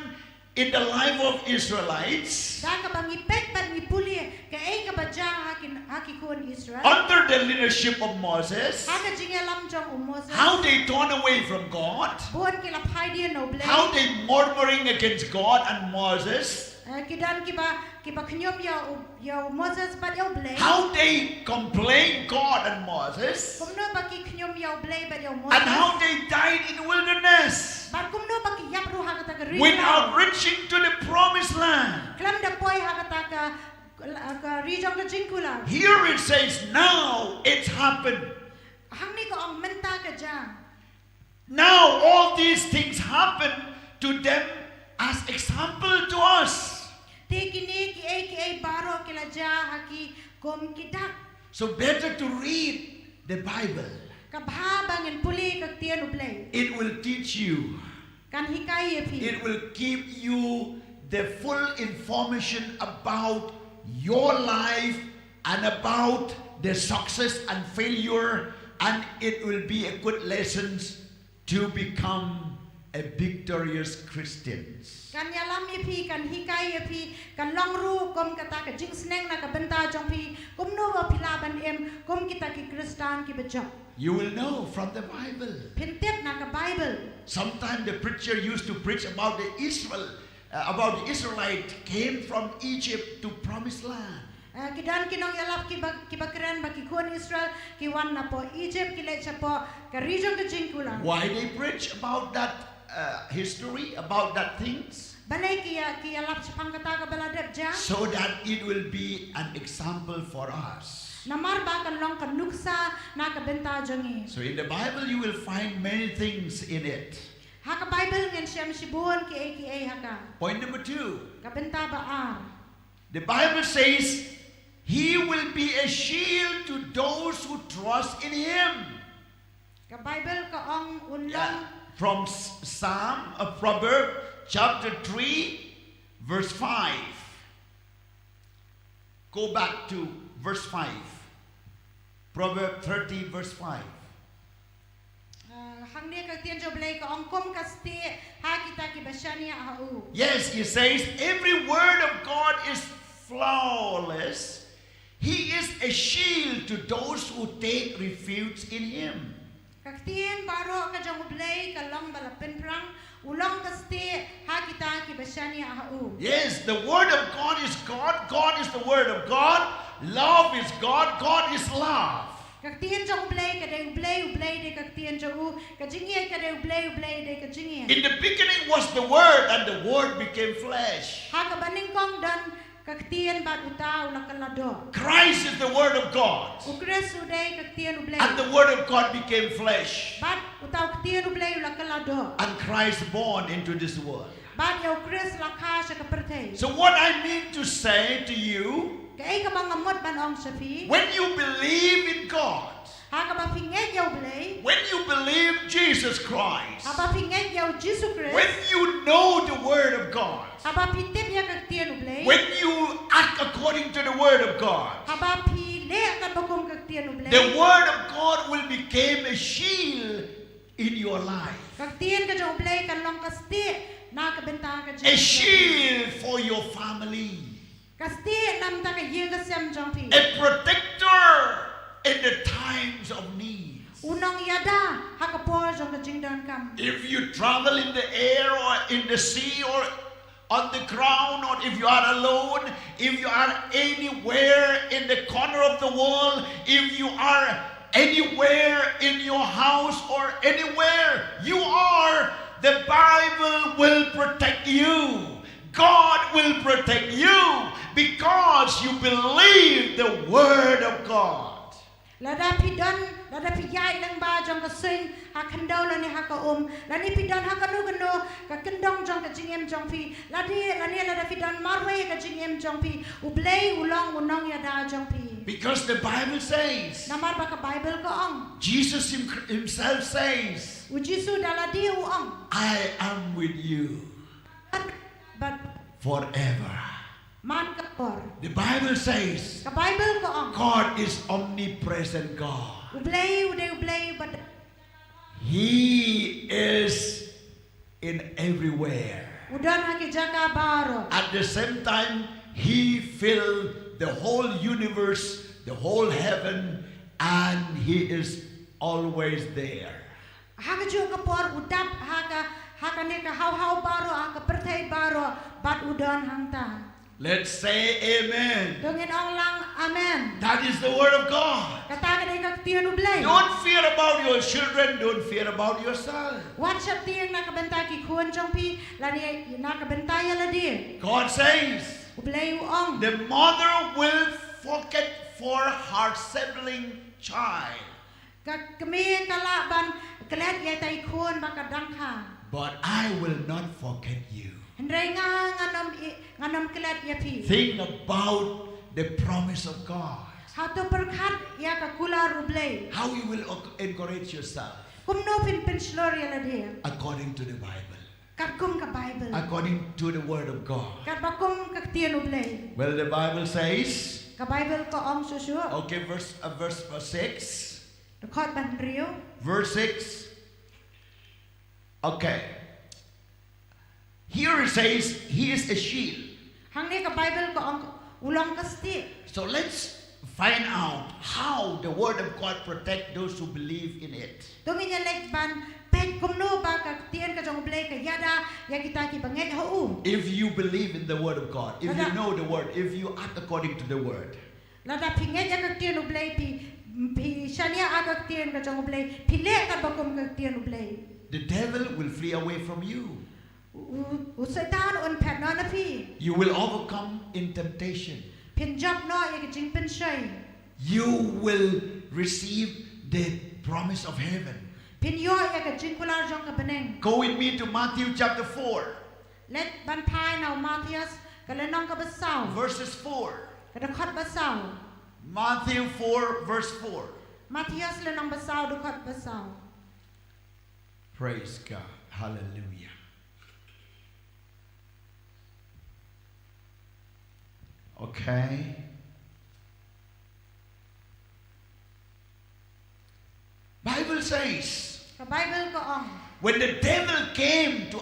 in the life of Israelites, da kaba ngi peit bad ngi pule kaei kaba jia ha ki, ha ki khun Israel, under the leadership of Moses, ha ka jingïalam jong u Moses, how they turn away from God, bun ki la phai dien na u Blei, how they murmuring against God and Moses, eh, ki don kiba, kiba khñium ïa u, ïa u Moses bad ïa u Blei, how they complain God and Moses, kumno ba ki khñium ïa u Blei bad ïa u Moses, and how they died in wilderness, bad kumno ba ki ïap ruh ha kata ka ri, without reaching to the promised land, khlem da poi ha kata ka, ka ri jong ka jingkular. Here it says, "Now it's happened." Hangne ka ong mynta ka jia. Now all these things happen to them as example to us. Te kine kiei kiei baroh ki la jia ha ki kum ki dak. So better to read the Bible. Ka bha ba ngin pule ka ktien u Blei. It will teach you. Kan hikai ïa phi. It will give you the full information about your life and about the success and failure, and it will be a good lessons to become a victorious Christians. Kan ïalam ïa phi, kan hikai ïa phi, kan long ruh kum kata ka jingsneng na ka bynta jong phi, kumno ba phi lah ban im kum kita ki Khristan kiba jop. You will know from the Bible. Phin tip na ka Bible. Sometimes the preacher used to preach about the Israel, uh, about the Israelite came from Egypt to promised land. Eh, ki don ki nongïalap kiba, kiba kren ba ki khun Israel ki wan napoh Egypt, ki leit shapoh ka ri jong ka jingkular. Why they preach about that, uh, history, about that things? Balei ki ïa, ki ïalap shaphang kata kaba la dep jia? So that it will be an example for us. Namar ba kan long ka nuksa na ka bynta jong ngi. So in the Bible you will find many things in it. Ha ka Bible ngin shem shibun kiei kiei ha ka. Point number two. Ka bynta ba ar. The Bible says, "He will be a shield to those who trust in him." Ka Bible ka ong un long. Yeah. From S-, Psalm, a Proverb, chapter three, verse five. Go back to verse five. Proverb thirty, verse five. Ah, hangne ka ktien jong u Blei ka ong, kum ka stieh ha kita kiba shaniah ha u. Yes, he says, "Every word of God is flawless. He is a shield to those who take refuge in him." Ka ktien baroh ka jong u Blei ka long ba la pynphrang, u long ka stieh ha kita kiba shaniah ha u. Yes, the word of God is God. God is the word of God. Love is God. God is love. Ka ktien jong u Blei ka dei u Blei, u Blei dei ka ktien jong u, ka jingïeit ka dei u Blei, u Blei dei ka jingïeit. In the beginning was the Word, and the Word became flesh. Ha kaba nyngkong don ka ktien bad uta u la kylla doh. Christ is the Word of God. U Khrist u dei ka ktien u Blei. And the Word of God became flesh. Bad uta u ktien u Blei u la kylla doh. And Christ born into this world. Bad ïa u Khrist la kha sha ka pyrthei. So what I mean to say to you, kaei kaba nga mut ban ong sha phi, when you believe in God, ha kaba phi ngeit ïa u Blei, when you believe Jesus Christ, haba phi ngeit ïa u Jisu Khrist, when you know the Word of God, haba phi tip ïa ka ktien u Blei, when you act according to the Word of God, haba phi leh katba kum ka ktien u Blei, the Word of God will become a shield in your life. Ka ktien ka jong u Blei kan long ka stieh na ka bynta ka jingim. A shield for your family. Ka stieh na ka bynta ka ïing ka sem jong phi. A protector in the times of need. U nongïada ha ka por jong ka jingdonkam. If you travel in the air or in the sea or on the ground, or if you are alone, if you are anywhere in the corner of the world, if you are anywhere in your house or anywhere you are, the Bible will protect you. God will protect you because you believe the word of God. Lada phi don, lada phi ïaid lyngba jong ka suiñ, ha khyndew lane ha ka um, lane phi don ha kano kano ka kyndong jong ka jingim jong phi, lada, lane lada phi don marwei ka jingim jong phi, u Blei u long u nongïada jong phi. Because the Bible says, namar ba ka Bible ka ong, Jesus him-, himself says, u Jisu da lade u ong, "I am with you." Bad forever. Man ka por. The Bible says, ka Bible ka ong, God is omnipresent God. U Blei u dei u Blei bad. He is in everywhere. U don ha ki jaka baroh. At the same time, he filled the whole universe, the whole heaven, and he is always there. Ha kajuh ka por u dap ha ka, ha kane ka hawhaw baroh, ha ka pyrthei baroh, bad u don hangta. Let's say amen. To ngin ong lang amen. That is the word of God. Kata ka dei ka ktien U Blei. Don't fear about your children, don't fear about yourself. Wat sheptieng na ka bynta ki khun jong phi, lane na ka bynta ïa lade. God says, U Blei u ong, the mother will forget for her sibling child. Ka kmie ka lah ban klet ïa ita i khun ba ka dang kha. But I will not forget you. Hynrei nga, ngan ym i, ngan ym klet ïa phi. Think about the promise of God. Hato pyrkhat ïa ka kular U Blei. How you will enc-, encourage yourself. Kumno phin pynshlur ïa lade. According to the Bible. Katkum ka Bible. According to the word of God. Katba kum ka ktien U Blei. Well, the Bible says, ka Bible ka ong shuh shuh. Okay, verse, uh, verse, uh, six. Dkhot ba hynriew. Verse six. Okay. Here it says, he is a shield. Hangne ka Bible ka ong u long ka stieh. So let's find out how the word of God protect those who believe in it. To ngin ïa leit ban peit kumno ba ka ktien ka jong U Blei ka ïada ïa kita kiba ngeit ha u. If you believe in the word of God, if you know the word, if you act according to the word. Lada phi ngeit ïa ka ktien U Blei, phi, phi shaniah ïa ka ktien ka jong U Blei, phi leh katba kum ka ktien U Blei. The devil will flee away from you. U, u, u Soitan un phet noh na phi. You will overcome in temptation. Phin jop noh ïa ka jingpynshoi. You will receive the promise of heaven. Phin ïoh ïa ka jingkular jong ka bneng. Go with me to Matthew chapter four. Leit ban phai na u Mathaios ka lynnong kaba saw. Verses four. Ka dkhot ba saw. Matthew four, verse four. Mathaios lynnong ba saw, dkhot ba saw. Praise God. Hallelujah. Okay. Bible says, ka Bible ka ong, when the devil came to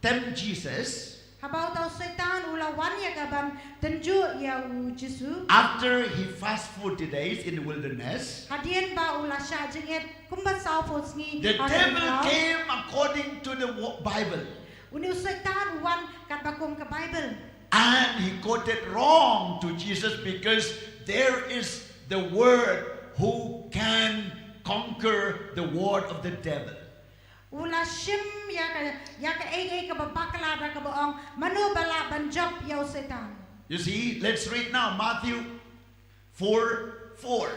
tempt Jesus, haba uta u Soitan u la wan ïa ka ban tynjuh ïa u Jisu, after he fast forty days in the wilderness, hadien ba u la shah jingit kumba sawphew sngi, the devil came according to the wo-, Bible. Une u Soitan u wan katba kum ka Bible. And he quoted wrong to Jesus because there is the word who can conquer the word of the devil. U la shim ïa ka, ïa kaei kaei kaba bakla da kaba ong, mano ba lah ban jop ïa u Soitan. You see, let's read now Matthew four four.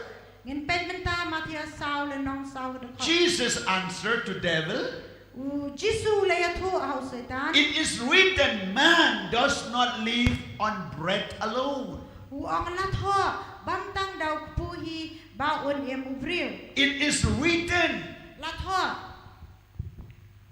Ngin peit mynta Mathaios saw lynnong saw dkhot. Jesus answered to devil, u Jisu u la ïathuh ha u Soitan. It is written, man does not live on bread alone. U ong la thoh bam tang da u kpu hi ba un im u briew. It is written. La thoh.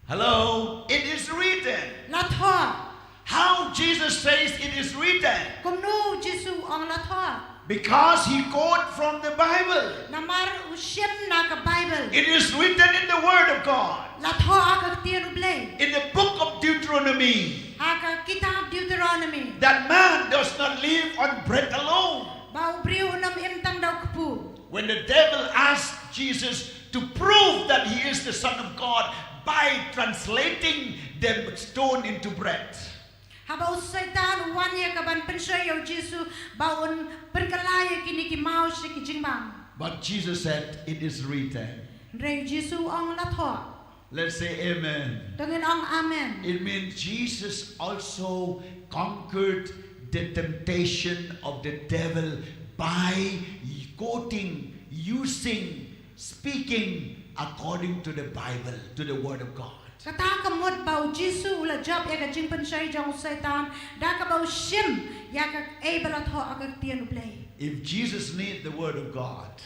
Hello, it is written. La thoh. How Jesus says it is written? Kumno u Jisu u ong la thoh? Because he quote from the Bible. Namar u shim na ka Bible. It is written in the word of God. La thoh ha ka ktien U Blei. In the book of Deuteronomy. Ha ka kitab Deuteronomy. That man does not live on bread alone. Ba u briew un ym im tang da u kpu. When the devil asked Jesus to prove that he is the Son of God by translating the stone into bread. Haba u Soitan u wan ïa ka ban pynshoi ïa u Jisu ba un pynkylla ïa kine ki maw sha ki jingbam. But Jesus said, it is written. Hynrei u Jisu u ong la thoh. Let's say amen. To ngin ong amen. It means Jesus also conquered the temptation of the devil by quoting, using, speaking according to the Bible, to the word of God. Kata ka mut ba u Jisu u la jop ïa ka jingpynshoi jong u Soitan da kaba u shim ïa kaei ba la thoh ha ka ktien U Blei. If Jesus need the word of God,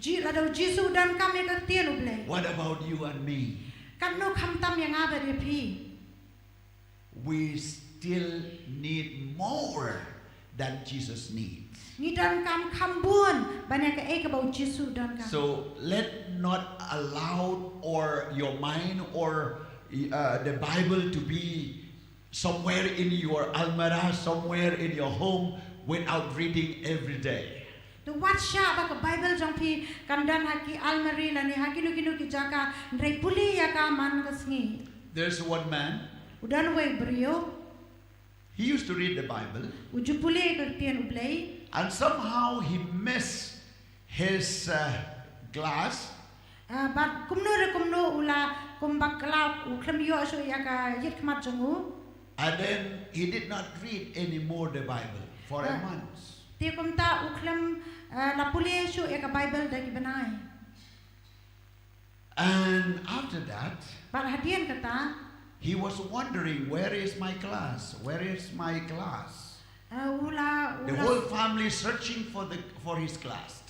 Ji-, lada u Jisu u donkam ïa ka ktien U Blei, what about you and me? Katno khamtam ïa nga bad ïa phi? We still need more than Jesus needs. Ngi donkam kham bun ban ïa kaei kaba u Jisu u donkam. So let not allow or your mind or, uh, the Bible to be somewhere in your almirah, somewhere in your home, without reading every day. To wat shah ba ka Bible jong phi kan don ha ki almari lane ha kino kino ki jaka, hynrei pule ïa ka man ka sngi. There's one man, U don uwei u briew, he used to read the Bible, u ju pule ka ktien U Blei. And somehow he missed his uh, class. Ah, bad kumno re kumno u la kum bakla u khlem ïoh shuh ïa ka ïit khmat jong u. And then he did not read anymore the Bible for a Ah. month. Te kumta u khlem, ah, la pule shuh ïa ka Bible da ki bnai. And after that, Bad hadien kata, he was wondering, "Where is my class? Where is my class?" ah, u la, u The la, whole family searching for the for his class.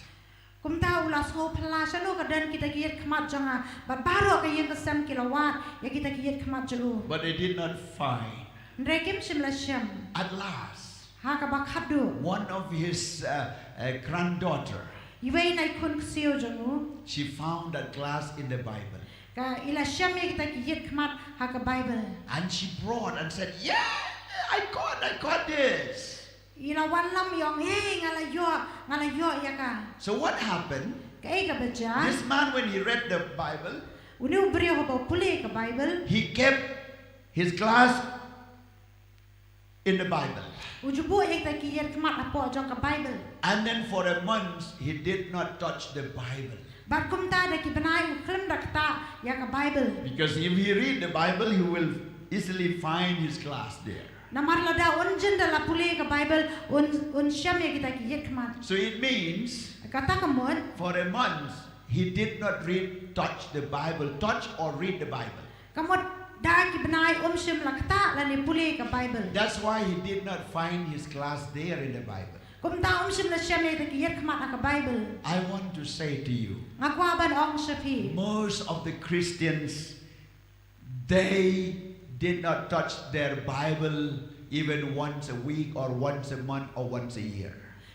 Kumta u la sngew phylla shano ka don kita ki ïit khmat jong nga, bad baroh ka ïing ka sem ki la wad ïa kita ki ïit khmat jong u. But they did not find. Hynrei kim shym la shem. At last, Ha kaba khatduh, one of his uh, uh, granddaughter, iwei na i khun ksiew jong u, she found that class in the Bible. ka i la shem ïa kita ki ïit khmat ha ka Bible. And she brought and said, "Yeah, I got, I got this." I la wanlam i ong, "Hey, nga la ïoh, nga la ïoh ïa ka." So what happened? Kaei kaba jia? This man, when he read the Bible, Une u briew haba u pule ka Bible, he kept his class in the Bible. U ju buh ïa kita ki ïit khmat hapoh jong ka Bible. And then for a month, he did not touch the Bible. Bad kumta da ki bnai u khlem da ktah ïa ka Bible. Because if he read the Bible, he will easily find his class there. Namar lada un jin da la pule ka Bible, un, un shem ïa kita ki ïit khmat. So it means Kata ka mut, for a month, he did not read, touch the Bible, touch or read the Bible. ka mut da ki bnai um shym la ktah lane pule ka Bible. That's why he did not find his class there in the Bible. Kumta um shym la shem ïa kita ki ïit khmat ha ka Bible. I want to say to you, Nga kwah ban ong sha phi, most of the Christians, they did not touch their Bible even once a week or once a month or once a year.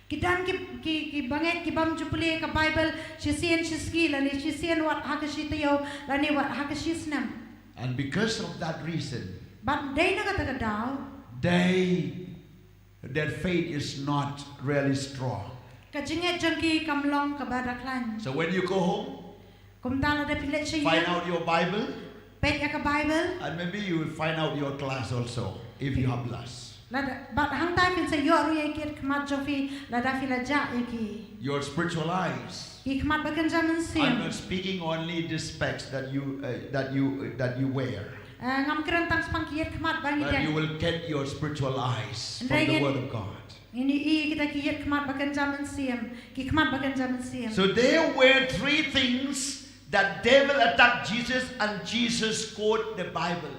Ki don ki, ki, ki bangeit ki bym ju pule ka Bible shisien shi sngi lane shisien wat ha ka shi taïew lane wat ha ka shi snem. And because of that reason, Bad dei na kata ka daw, they, their faith is not really strong. ka jingngeit jong ki kam long kaba da khlaiñ. So when you go home, Kumta lada phi leit sha find ïing, out your Bible, peit ïa ka Bible. And maybe you will find out your class also if you have lost. Lada, bad hangta phin sa ïoh ruh ïa ki ïit khmat jong phi lada phi la jah ïa ki. Your spiritual eyes. Ki khmat ba kynja I'm mynsiem. Not speaking only the specs that you uh, that you uh, that you wear, Eh, ngam kren tang shaphang ki ïit khmat ba ngi but you dien. Will get your spiritual eyes from Hynrei the ngin, Word of God. Ngin ïohi kita ki ïit khmat ba kynja mynsiem, ki khmat ba kynja mynsiem. So there were three things that devil attacked Jesus, and Jesus quote the Bible.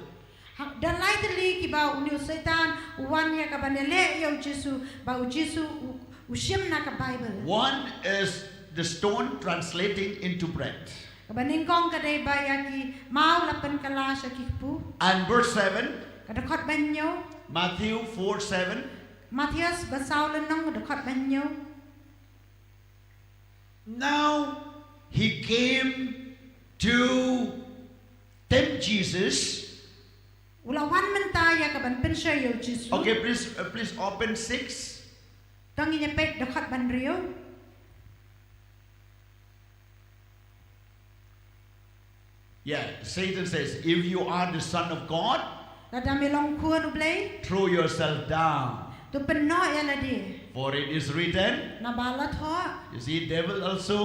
Ha, don lai tylli kiba une u Soitan u wan ïa kaban ïaleh ïa u Jisu, ba u Jisu u, u shim na ka Bible. One is the stone translating into bread. Kaba nyngkong ka dei ba ïa ki maw la pynkylla sha ki kpu. And verse seven, Ka dkhot ba hynñiew. Matthew four seven. Mathaios ba saw lynnong, ka dkhot ba hynñiew. Now he came to tempt Jesus. U la wan mynta ïa kaban pynshoi ïa u Jisu. Okay, please uh, please open six. To ngin ïa peit dkhot ba hynriew. Yeah, Satan says, "If you are the Son of God, Lada me long khun u Blei, throw yourself down. to pynnoh ïa lade. For it is written." Naba la thoh. You see, devil also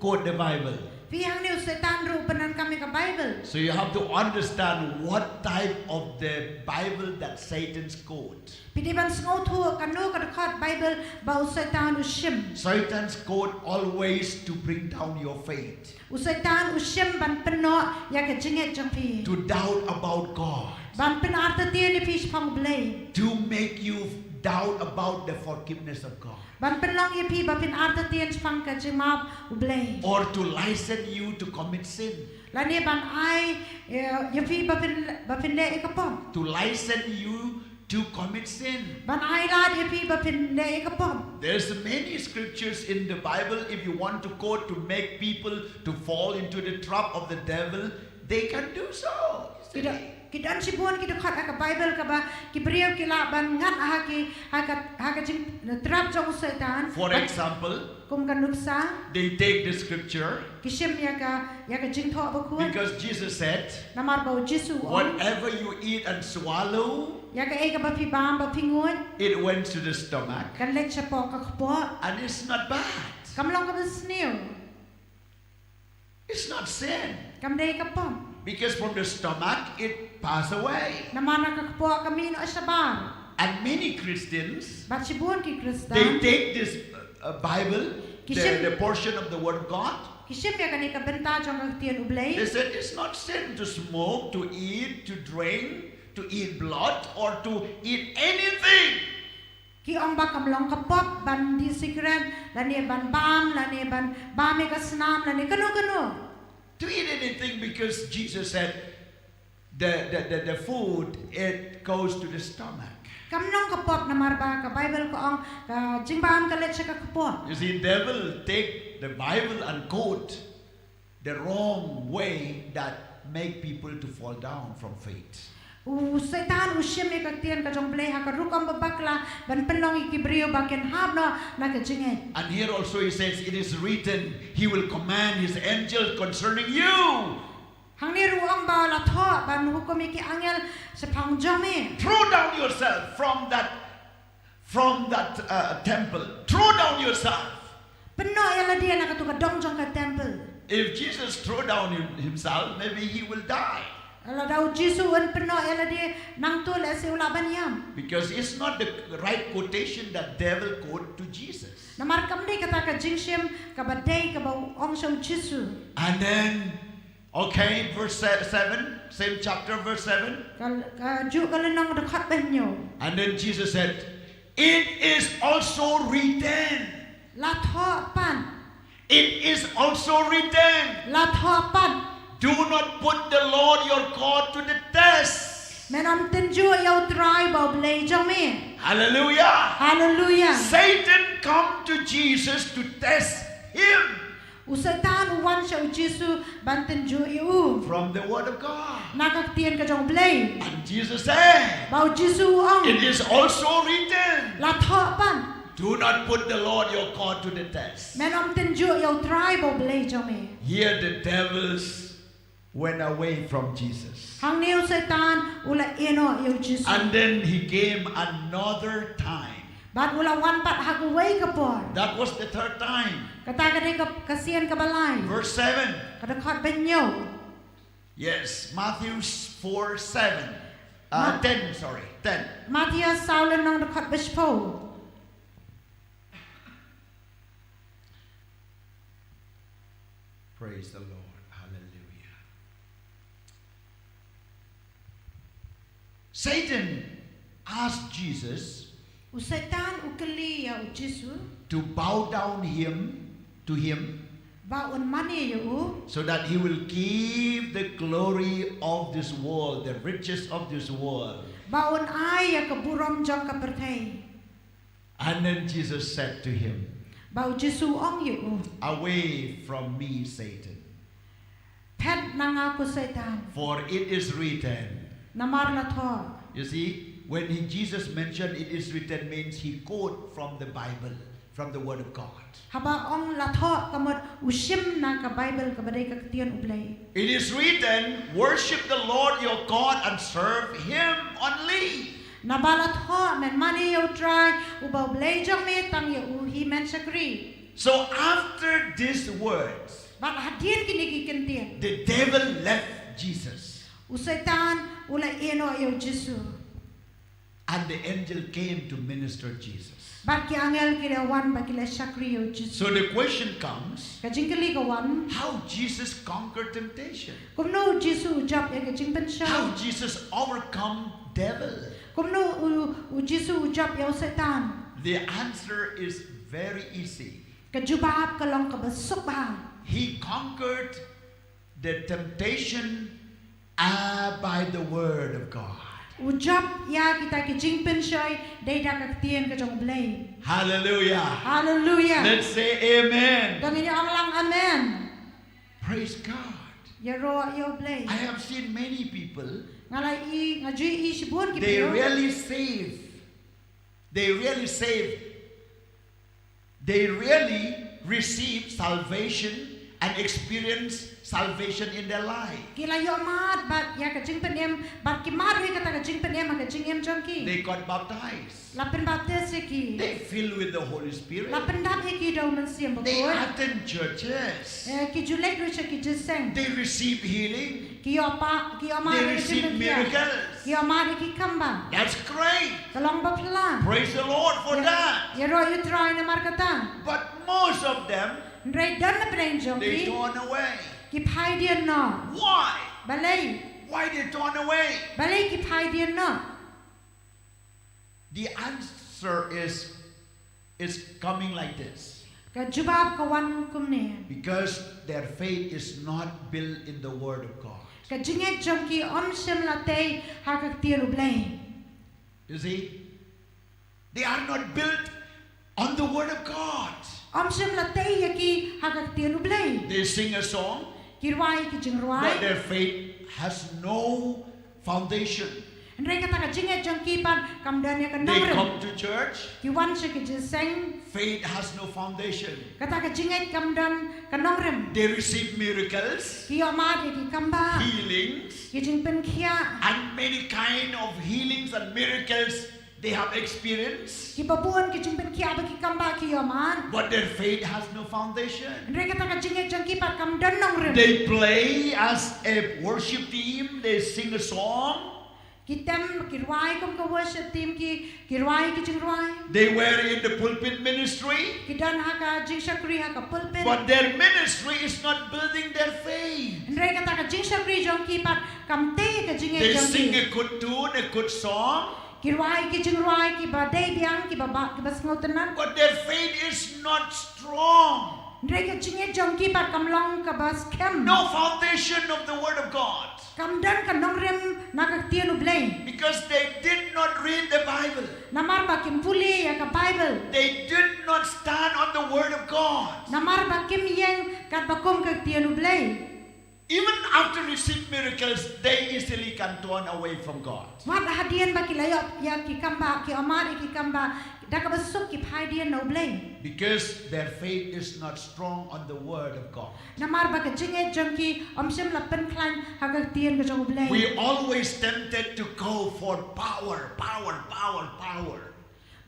quote the Bible. Phi, hangne u Soitan ruh u pyndonkam ïa ka Bible. So you have to understand what type of the Bible that Satan's quote. Phi dei ban sngewthuh kano ka dkhot Bible ba u Soitan u shim. Satan's quote always to bring down your faith. U Soitan u shim ban pynnoh ïa ka jingngeit jong phi. To doubt about God. Ban pynartatien ïa phi shaphang u Blei. To make you doubt about the forgiveness of God. Ban pynlong ïa phi ba phin artatien shaphang ka jingmap u Blei. Or to license you to commit sin. Lane ban ai, eh, ïa phi ba phin, ba phin leh ïa ka pop. To license you to commit sin. Ban ai lad ïa phi ba phin leh ïa ka pop. There's many scriptures in the Bible, if you want to quote to make people to fall into the trap of the devil, they can do so easily. Ki don, Ki don shibun ki dkhot ha ka Bible kaba ki briew ki lah ban ngat ha ki, ha ka, ha ka jingtrap jong u Soitan. For example, kum ka nuksa, they take the scripture, ki shim ïa ka, ïa ka Jingthoh Bakhuid. Because Jesus said, namar ba u Jisu u ong, "Whatever you eat and swallow, ïa kaei kaba phi bam bad phi nguid, it went to the stomach, kan leit shapoh ka kpoh." And it's not bad. Kam long kaba sniew. It's not sin. Kam dei ka pop. Because from the stomach it pass away. Namar na ka kpoh ka mih noh shabar. And many Christians, bad shibun ki Khristan, they take this uh, uh, Bible, ki shim, the, the portion of the Word of God, ki shim ïa kane ka bynta jong ka ktien U Blei. They said it's not sin to smoke, to eat, to drink, to eat blood, or to eat anything. Ki ong ba kam long ka pop ban dih sikret, lane ban bam, lane ban bam ïa ka snam, lane kano kano. To eat anything, because Jesus said the, the, the, the food, it goes to the stomach. Kam long ka pop namar ba ka Bible ka ong ka jingbam ka leit sha ka kpoh. You see, devil take the Bible and quote the wrong way that make people to fall down from faith. U Soitan u shim ïa ka ktien ka jong U Blei ha ka rukom ba bakla ban pynlong ïa ki briew ba kin hap noh na ka jingngeit. And here also he says, "It is written, he will command his angels concerning you." Hangne ruh u ong ba la thoh ban hukum ïa ki angel shaphang jong me. Throw down yourself from that from that uh, temple. Throw down yourself. Pynnoh ïa lade na katu ka dong jong ka temple. If Jesus throw down him- himself, maybe he will die. Lada u Jisu un pynnoh ïa lade nangtu lehse u lah ban ïam. Because it's not the right quotation that devil quote to Jesus. Namar kam dei kata ka jingshim kaba dei kaba u ong sha u Jisu. And then Okay, verse se- seven, same chapter, verse seven. Ka, ka juh ka lynnong dkhot ba hynñiew. And then Jesus said, "It is also written." La thoh pat. "It is also written." La thoh pat. "Do not put the Lord your God to the test." Men ym tynjuh ïa U Trai ba U Blei jong me. Hallelujah. Hallelujah. Satan come to Jesus to test him. U Soitan u wan sha u Jisu ban tynjuh ïa u. From the word of God. Na ka ktien ka jong U Blei. And Jesus said, ba u Jisu u ong, "It is also written." La thoh pat. "Do not put the Lord your God to the test." Men ym tynjuh ïa U Trai ba U Blei jong me. Here the devils went away from Jesus. Hangne u Soitan u la ïehnoh ïa u Jisu. And then he came another time. Bad u la wan pat ha kawei ka por. That was the third time. Kata ka dei ka, ka sien kaba lai. Verse seven. Ka dkhot ba hynñiew. Yes, Matthew four seven. Uh, Ma- ten, sorry, ten. Mathaios saw lynnong dkhot ba shiphew. Praise the Lord. Hallelujah. Satan asked Jesus, u Soitan u kylli ïa u Jisu, to bow down him to him, ba un mane ïa u, so that he will give the glory of this world, the riches of this world. Ba un ai ïa ka burom jong ka pyrthei. And then Jesus said to him, ba u Jisu u ong ïa u, "Away from me, Satan. Phet na nga ko Soitan. For it is written." Namar la thoh. You see, when he, Jesus mentioned "it is written" means he quote from the Bible, from the word of God. Haba ong la thoh ka mut u shim na ka Bible kaba dei ka ktien U Blei. "It is written, worship the Lord your God and serve him only." Naba la thoh, men mane ïa U Trai uba U Blei jong me, tang ïa u hi men shakri. So after these words, bad hadien kine ki kyntien, the devil left Jesus. U Soitan u la ïehnoh ïa u Jisu. And the angel came to minister Jesus. Bad ki angel ki la wan ba ki la shakri ïa u Jisu. So the question comes, ka jingkylli ka wan, how Jesus conquered temptation? Kumno u Jisu u jop ïa ka jingpynshoi? How Jesus overcome devil? Kumno u, u Jisu u jop ïa u Soitan? The answer is very easy. Ka jubab ka long kaba suk bha. He conquered the temptation uh, by the word of God. U jop ïa kita ki jingpynshoi dei da ka ktien ka jong U Blei. Hallelujah. Hallelujah. Let's say amen. To ngin ong lang amen. Praise God. Ïaroh ïa U Blei. I have seen many people Nga la i, nga ju i shibun ki briew. They really save. They really save. They really receive salvation and experience salvation in their life. Ki la ïoh mad bad ïa ka jingpynim, bad ki mad ïa kata ka jingpynim ha ka jingim jong ki. They got baptized. La pynbaptis ïa ki. They filled with the Holy Spirit. La pyndap ïa ki da u Mynsiem Bakhuid. They attend churches. Eh, ki ju leit ruh sha ki jingïaseng. They receive healing. Ki ïoh pa, ki ïoh mad ïa ka jingpynim. They receive miracles. Ki ïoh mad ïa ki kambah. That's great. Ka long bapher. Praise the Lord for that. Ïaroh ïa u Trai namar kata. But most of them, hynrei don napdeng jong ki, they turn away. Ki phai dien noh. Why? Balei? Why they turn away? Balei ki phai dien noh? The answer is, is coming like this. Ka jubab ka wan kumne. Because their faith is not built in the word of God. Ka jingngeit jong ki ym shym la tei ha ka ktien U Blei. You see? They are not built on the word of God. Ym shym la tei ïa ki ha ka ktien U Blei. They sing a song, ki rwai ki jingrwai, but their faith has no foundation. Hynrei kata ka jingngeit jong ki pat kam don ïa ka nongrim. They come to church. Ki wan sha ki jingïaseng. Faith has no foundation. Kata ka jingngeit kam don ka nongrim. They receive miracles. Ki ïoh mad ïa ki kambah. Healings. Ki jingpynkhiah. And many kind of healings and miracles they have experienced. Kiba bun ki jingpynkhiah bad ki kambah ki ïoh mad. But their faith has no foundation. Hynrei kata ka jingngeit jong ki pat kam don nongrim. They play as a worship team, they sing a song. Ki tem, ki rwai kum ka worship team, ki, ki rwai ki jingrwai. They were in the pulpit ministry. Ki don ha ka jingshakri ha ka pulpit. But their ministry is not building their faith. Hynrei kata ka jingshakri jong ki pat kam tei ka jingngeit jong ki. They sing a good tune, a good song. Ki rwai ki jingrwai kiba dei biang, kiba ba, kiba sngewtynnat. But their faith is not strong. Hynrei ka jingngeit jong ki pat kam long kaba skhem. No foundation of the word of God. Kam don ka nongrim na ka ktien U Blei. Because they did not read the Bible. Namar ba kim pule ïa ka Bible. They did not stand on the word of God. Namar ba kim ïeng katba kum ka ktien U Blei. Even after receive miracles, they easily can turn away from God. Wat hadien ba ki la ïoh ïa ki kambah, ki ïoh mad ïa ki kambah, da kaba suk ki phai dien na U Blei. Because their faith is not strong on the word of God. Namar ba ka jingngeit jong ki ym shym la pynkhlaiñ ha ka ktien ka jong U Blei. We always tempted to go for power, power, power, power.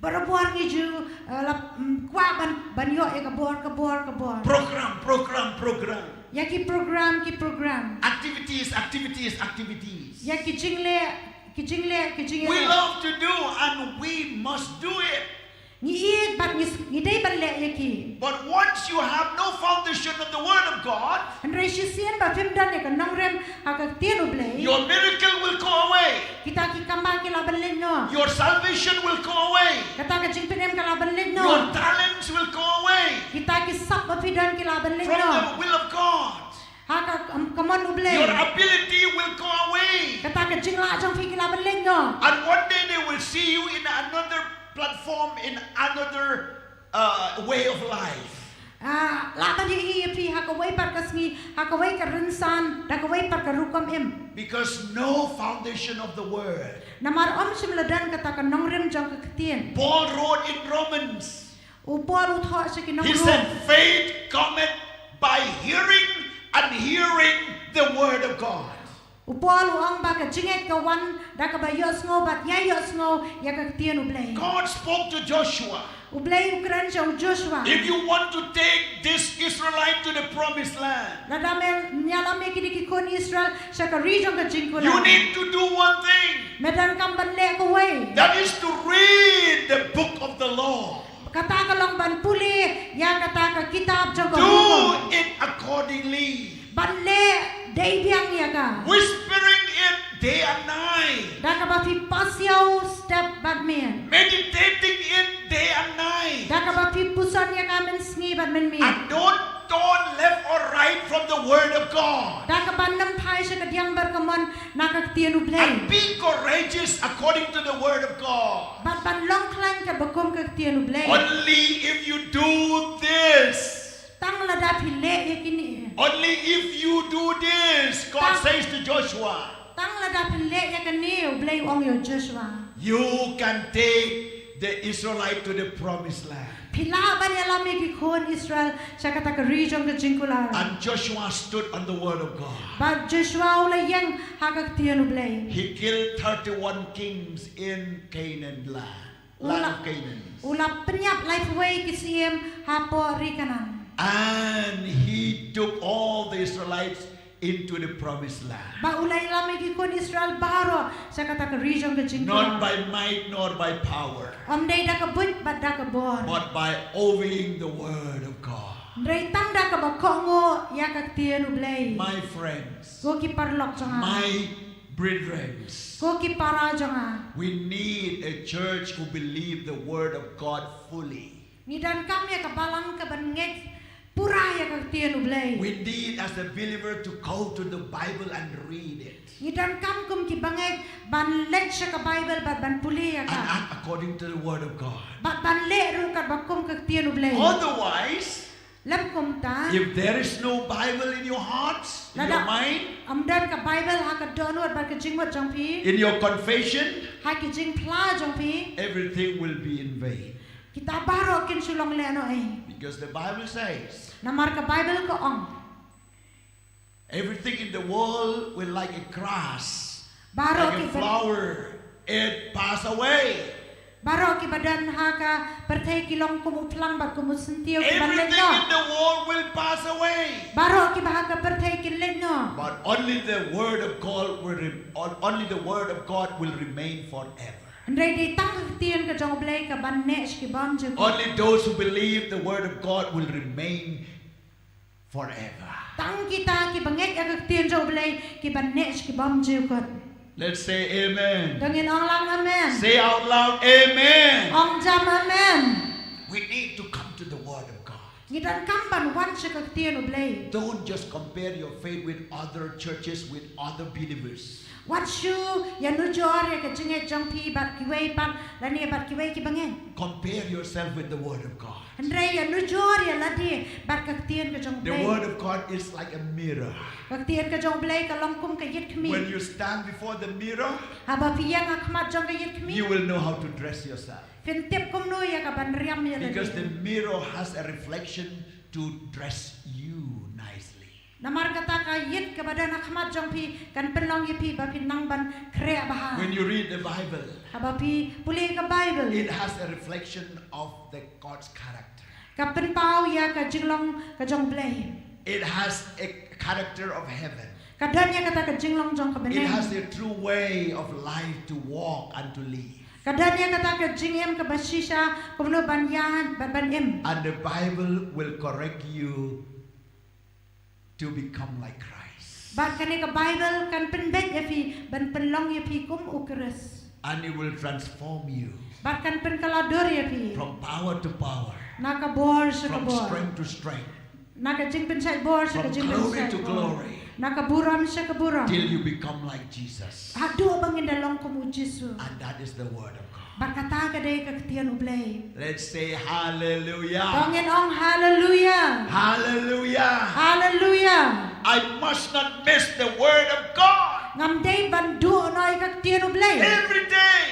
Barabor ngi ju, eh, la, mm, kwah ban, ban ïoh ïa ka bor, ka bor, ka bor. Program, program, program. Ïa ki program, ki program. Activities, activities, activities. Ïa ki jingleh, ki jingleh, ki jingleh. We love to do and we must do it. Ngi ïeit bad ngi, ngi dei ban leh ïa ki. But once you have no foundation of the word of God, hynrei shisien ba phim don ïa ka nongrim ha ka ktien U Blei, your miracle will go away. Kita ki kambah ki lah ban leit noh. Your salvation will go away. Kata ka jingpynim ka lah ban leit noh. Your talents will go away. Kita ki sap ba phi don ki lah ban leit noh. From the will of God. Ha ka, um, ka mon U Blei. Your ability will go away. Kata ka jinglah jong phi ki lah ban leit noh. And one day they will see you in another platform, in another, uh, way of life. Ah, lah ban ïohi ïa phi ha kawei pat ka sngi, ha kawei ka rynsan, da kawei pat ka rukom im. Because no foundation of the word. Namar ym shym la don kata ka nongrim jong ka ktien. Paul wrote in Romans. U Paul u thoh sha ki nong Rom. He said, "Faith cometh by hearing, and hearing the word of God." U Paul u ong ba ka jingngeit ka wan da kaba ïohsngew bad ïa ïohsngew ïa ka ktien U Blei. God spoke to Joshua. U Blei u kren sha u Joshua. If you want to take this Israelite to the promised land, lada me ïalam ïa kine ki khun Israel sha ka ri jong ka jingkular, you need to do one thing. Me donkam ban leh kawei. That is to read the book of the law. Kata ka long ban pule ïa kata ka kitab jong ka hukum. Do it accordingly. Ban leh dei biang ïa ka. Whispering it day and night. Da kaba phi pasiaw step bad miet. Meditating it day and night. Da kaba phi puson ïa ka mynsngi bad mynmiet. And don't turn left or right from the word of God. Da kaba nym phai sha ka diang bad ka mon na ka ktien U Blei. And be courageous according to the word of God. Bad ban long khlaiñ katba kum ka ktien U Blei. Only if you do this. Tang lada phi leh ïa kine. Only if you do this, God says to Joshua. Tang lada Lada phi leh ïa kane, U Blei u ong ïa u Joshua, You can take the Israelite to the promised land. Phi lah ban ïalam ïa ki khun Israel sha kata ka ri jong ka jingkular. And Joshua stood on the word of God. Bad Joshua u la ïeng ha ka ktien U Blei. He killed thirty-one kings in Canaan land. U Land la, of Canaan. U la pynïap laiphew wei ki siem hapoh ri Kanaan. And he took all the Israelites into the promised land. Bad u la ïalam ïa ki khun Israel baroh sha kata ka ri jong ka jingkular. Not by might nor by power. Ym dei da ka buit bad da ka bor. But by obeying the word of God. Hynrei tang da kaba kohnguh ïa ka ktien U Blei. My friends, Ko ki paralok jong nga. My brethren, Ko ki para jong nga. We need a church who believe the word of God fully. Ngi donkam ïa ka balang kaban ngeit pura ïa ka ktien U Blei. We need as a believer to go to the Bible and read it. Ngi donkam kum ki bangeit ban leit sha ka Bible bad ban pule ïa ka. And act according to the word of God. Bad ban leh ruh katba kum ka ktien U Blei. Otherwise, Lym kumta, if there is no Bible in your hearts, in your mind, lada ym don ka Bible ha ka dohnud bad ka jingmut jong phi, in your confession, ha ki jingphla jong phi, everything will be in vain. Kita baroh kin shu long lehnohei. Because the Bible says, Namar ka Bible ka ong, Everything in the world will like a grass, baroh like a ki ba- flower, it pass away. Baroh kiba don ha ka pyrthei ki long kum u phlang bad kum u syntiew kiban leit noh. Everything in the world will pass away. Baroh kiba ha ka pyrthei kin leit noh. But only the word of God will rem- on- only the word of God will remain forever. Hynrei dei tang ka ktien ka jong U Blei kaban neh sha ki bymjukut. Only those who believe the word of God will remain forever. Tang kita kiba ngeit ïa ka ktien jong U Blei kiban neh sha ki bymjukut. Let's say amen. To ngin ong lang amen. Say out loud, amen. Ong jam amen. We need to come to the word of God. Ngi donkam ban wan sha ka ktien U Blei. Don't just compare your faith with other churches, with other believers. Wat shu ïanujor ïa ka jingngeit jong phi bad kiwei pat lane bad kiwei kiba ngeit. Compare yourself with the word of God. Hynrei ïanujor ïa lade bad ka ktien ka jong U Blei. The word of God is like a mirror. Ka ktien ka jong U Blei ka long kum ka ïit khmih. When you stand before the mirror, haba phi ïeng ha khmat jong ka ïit khmih, you will know how to dress yourself. Phin tip kumno ïa kaban riam ïa lade. Because the mirror has a reflection to dress you nicely. Namar kata ka ïit kaba don ha khmat jong phi kan pynlong ïa phi ba phin nang ban khreh bha. When you read the Bible, haba phi pule ka Bible, it has a reflection of the God's character. Ka pynpaw ïa ka jinglong ka jong U Blei. It has a character of heaven. Ka don ïa kata ka jinglong jong ka bneng. It has a true way of life to walk and to live. Ka don ïa kata ka jingim kaba shisha kumno ban ïaid bad ban im. And the Bible will correct you to become like Christ. Bad kane ka Bible kan pynbeit ïa phi ban pynlong ïa phi kum U Khrist. And it will transform you. Bad kan pynkylla dur ïa phi. From power to power. Na ka bor sha ka bor. From strength to strength. Na ka jingpynshait bor sha ka jingpynshait bor. From glory to glory. Na ka burom sha ka burom. Till you become like Jesus. Haduh ba ngin da long kum U Jisu. And that is the word of God. Bad kata ka dei ka ktien U Blei. Let's say hallelujah. To ngin ong hallelujah. Hallelujah. Hallelujah. I must not miss the word of God. Ngam dei ban duh noh ïa ka ktien U Blei. Every day.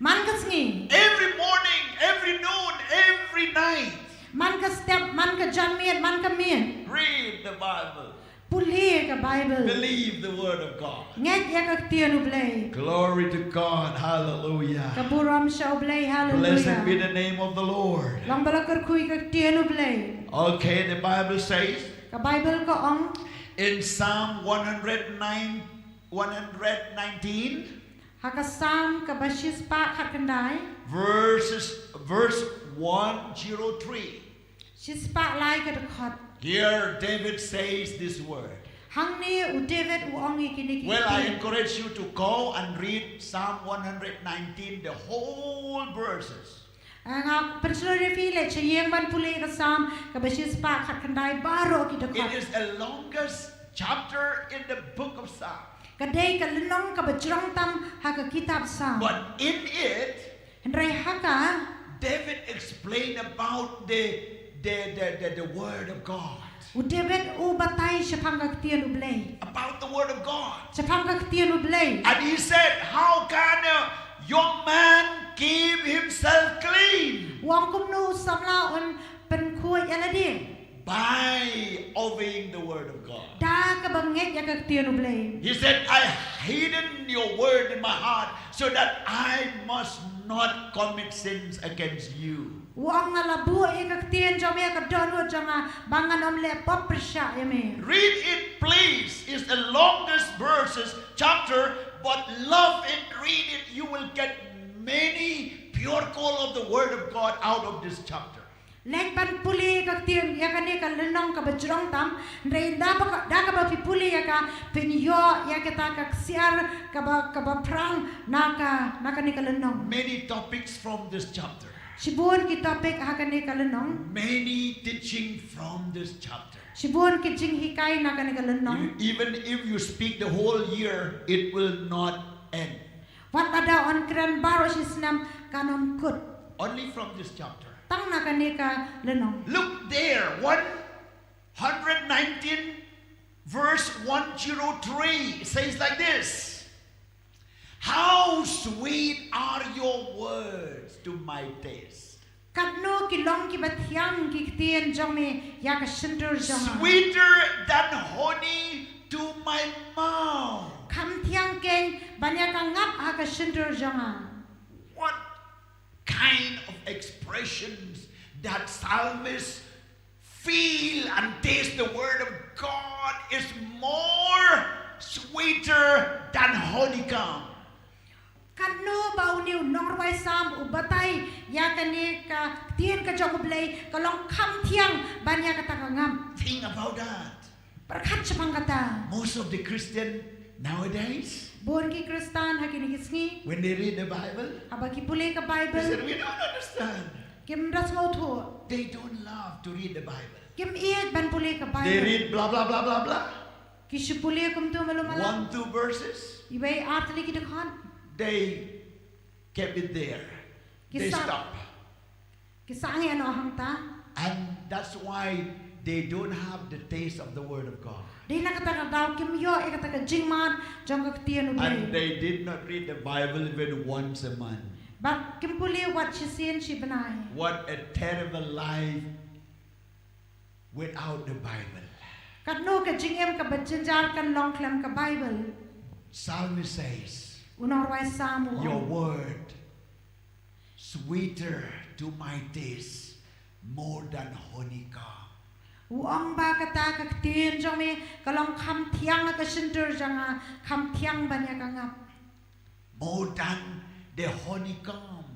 Man ka sngi. Every morning, every noon, every night. Man ka step, man ka janmiet, man ka miet. Read the Bible. Pule ka Bible. Believe the word of God. Ngeit ïa ka ktien U Blei. Glory to God. Hallelujah. Ka burom sha U Blei. Hallelujah. Blessed be the name of the Lord. Long ba la kyrkhu ïa ka ktien U Blei. Okay, the Bible says, ka Bible ka ong, in Psalm one hundred nine, one hundred nineteen, ha ka Salm kaba shispah khatkhyndai, verses, verse one zero three. Shispah lai ka dkhot. Here David says this word. Hangne u David u ong ïa kine ki ktien. Well, I encourage you to go and read Psalm one hundred nineteen, the whole verses. Ah, nga pynshlur ïa phi leit sha ïing ban pule ka Salm kaba shispah khatkhyndai baroh ki dkhot. It is the longest chapter in the book of Psalm. Ka dei ka lynnong kaba jrong tam ha ka kitab Salm. But in it, hynrei ha ka, David explained about the the, the, the, the word of God. U David u batai shaphang ka ktien U Blei. About the word of God. Shaphang ka ktien U Blei. And he said, "How can a young man keep himself clean?" U ong kumno u samla un pynkhuid ïa lade? By obeying the word of God. Da kaba ngeit ïa ka ktien U Blei. He said, "I hidden your word in my heart so that I must not commit sins against you." U ong nga la buh ïa ka ktien jong me ha ka dohnud jong nga ba ngan ym leh pop pyrshah ïa me. Read it, please. It's the longest verses, chapter, but love it, read it. You will get many pure coal of the word of God out of this chapter. Leit ban pule ïa ka ktien ïa kane ka lynnong kaba jrong tam, hynrei da ba ka, da kaba phi pule ïa ka phin ïoh ïa kata ka ksiar kaba, kaba phrang na ka, na kane ka lynnong. Many topics from this chapter. Shibun ki topic ha kane ka lynnong. Many teaching from this chapter. Shibun ki jinghikai na kane ka lynnong. You- even if you speak the whole year, it will not end. Wat lada yn kren baroh shi snem kan ym kut. Only from this chapter. Tang na kane ka lynnong. Look there, one hundred nineteen, verse one zero three. It says like this, "How sweet are your words to my taste." Katno ki long kiba thiang ki ktien jong me ïa ka shyntur jong nga. "Sweeter than honey to my mouth." Kham thiang keiñ ban ïa ka ngap ha ka shyntur jong nga. What kind of expressions that psalmist feel and taste the word of God is more sweeter than honeycomb. Katno ba une u nongrwai Salm u batai ïa kane ka ktien ka jong U Blei ka long kham thiang ban ïa kata ka ngap. Think about that. Pyrkhat shaphang kata. Most of the Christian nowadays, Bun ki Khristan ha kine ki sngi. When they read the Bible, Haba ki pule ka they Bible. Said, "We don't understand." Kim da sngewthuh. They don't love to read the Bible. Kim ïeit ban pule ka Bible. They read blah, blah, blah, blah, blah. Ki shu pule kumtu malu mala. One, two verses. Iwei ar tylli ki dkhot. They kept it there. They stop. Ki sangeh noh hangta. And that's why they don't have the taste of the word of God. Dei na kata ka daw kim ïoh ïa kata ka jingmad jong ka ktien U Blei. And they did not read the Bible even once a month. Bad kim pule wat shisien shi bnai. What a terrible life without the Bible. Katno ka jingim kaba jynjar kan long khlem ka Bible. Psalmist says, U nongrwai Salm u ong. Your word sweeter to my taste more than honeycomb. U ong ba kata ka ktien jong me ka long kham thiang ha ka shyntur jong nga, kham thiang ban ïa ka ngap. More than the honeycomb.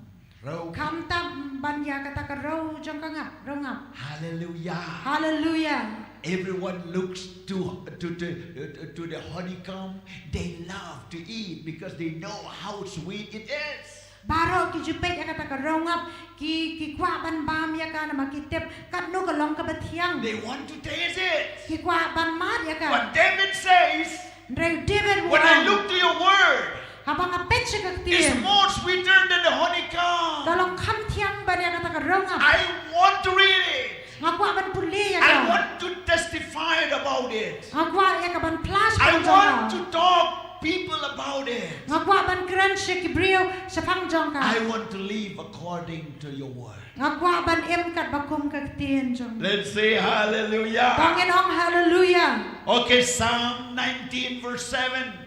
Rew. Kham tam ban ïa kata ka rew jong ka ngap, rew ngap. Hallelujah. Hallelujah. Everyone looks to, to, to, to the honeycomb. They love to eat because they know how sweet it is. Baroh ki ju peit ïa kata ka rew ngap, ki, ki kwah ban bam ïa ka namar ki tip katno ka long kaba thiang. They want to taste it. Ki kwah ban mad ïa ka. But David says, Hynrei David u ong. When I look to your word, Haba nga peit sha ka ktien. It's more sweeter than the honeycomb. Ka long kham thiang ban ïa kata ka rew ngap. I want to read it. Nga kwah ban pule ïa ka. I want to testify about it. Nga kwah ïa ka ban phla shaphang jong ka. I want to talk people about it. Nga kwah ban kren sha ki briew shaphang jong ka. I want to live according to your word. Nga kwah ban im katba kum ka ktien jong. Let's say hallelujah. To ngin ong hallelujah. Okay, Psalm nineteen verse seven.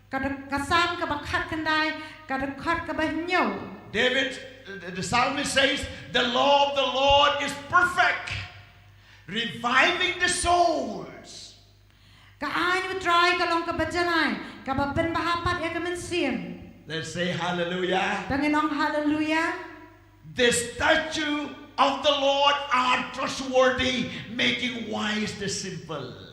Ka, ka Salm kaba khatkhyndai, ka dkhot kaba hynñiew. David, the, the psalmist says, "The law of the Lord is perfect, reviving the souls." Ka aiñ U Trai ka long kaba janai, kaba pynbha pat ïa ka mynsiem. Let's say hallelujah. To ngin ong hallelujah. The statute of the Lord are trustworthy, making wise the simple.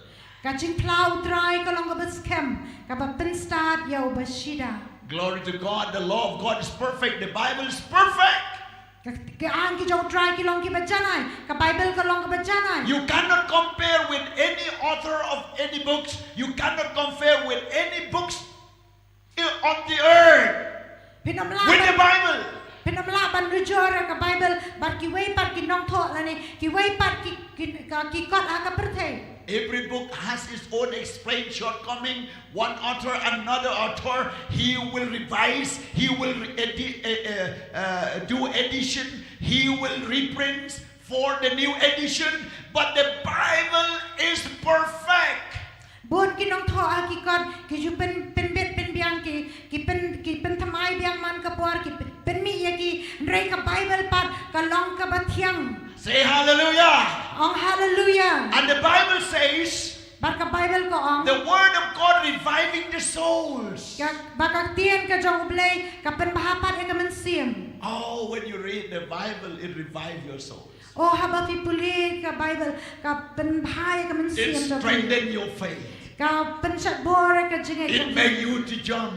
Ka jingphla U Trai ka long kaba skhem, kaba pynstad ïa uba shida. Glory to God, the law of God is perfect, the Bible is perfect. Ka, ka aiñ ki jong U Trai ki long kiba janai, ka Bible ka long kaba janai. You cannot compare with any author of any books. You cannot compare with any books on the earth Phin ym lah. With the Bible. Phin ym lah ban nujor ïa ka Bible bad kiwei pat ki nongthoh lane kiwei pat ki, ki, ka, ki kot ha ka pyrthei. Every book has its own explained shortcoming. One author, another author, he will revise, he will re- edi- uh, uh, uh, do edition, he will reprint for the new edition. But the Bible is perfect. Bun ki nongthoh ha ki kot ki ju pyn pynbit pynbiang ki ki pyn ki pynthymmai biang man ka por ki pyn- pynmih ïa ki, hynrei ka Bible pat ka long kaba thiang. Say hallelujah. Ong hallelujah. And the Bible says, Bad ka Bible ka ong, the word of God reviving the souls. Ka, ba ka ktien ka jong U Blei ka pynbha pat ïa ka mynsiem. Oh, when you read the Bible, it revives your souls. Oh, haba phi pule ka Bible ka pynbha ïa ka mynsiem jong phi. It strengthens your faith. Ka pynshad bor ïa ka jingngeit jong phi. It makes you to jump.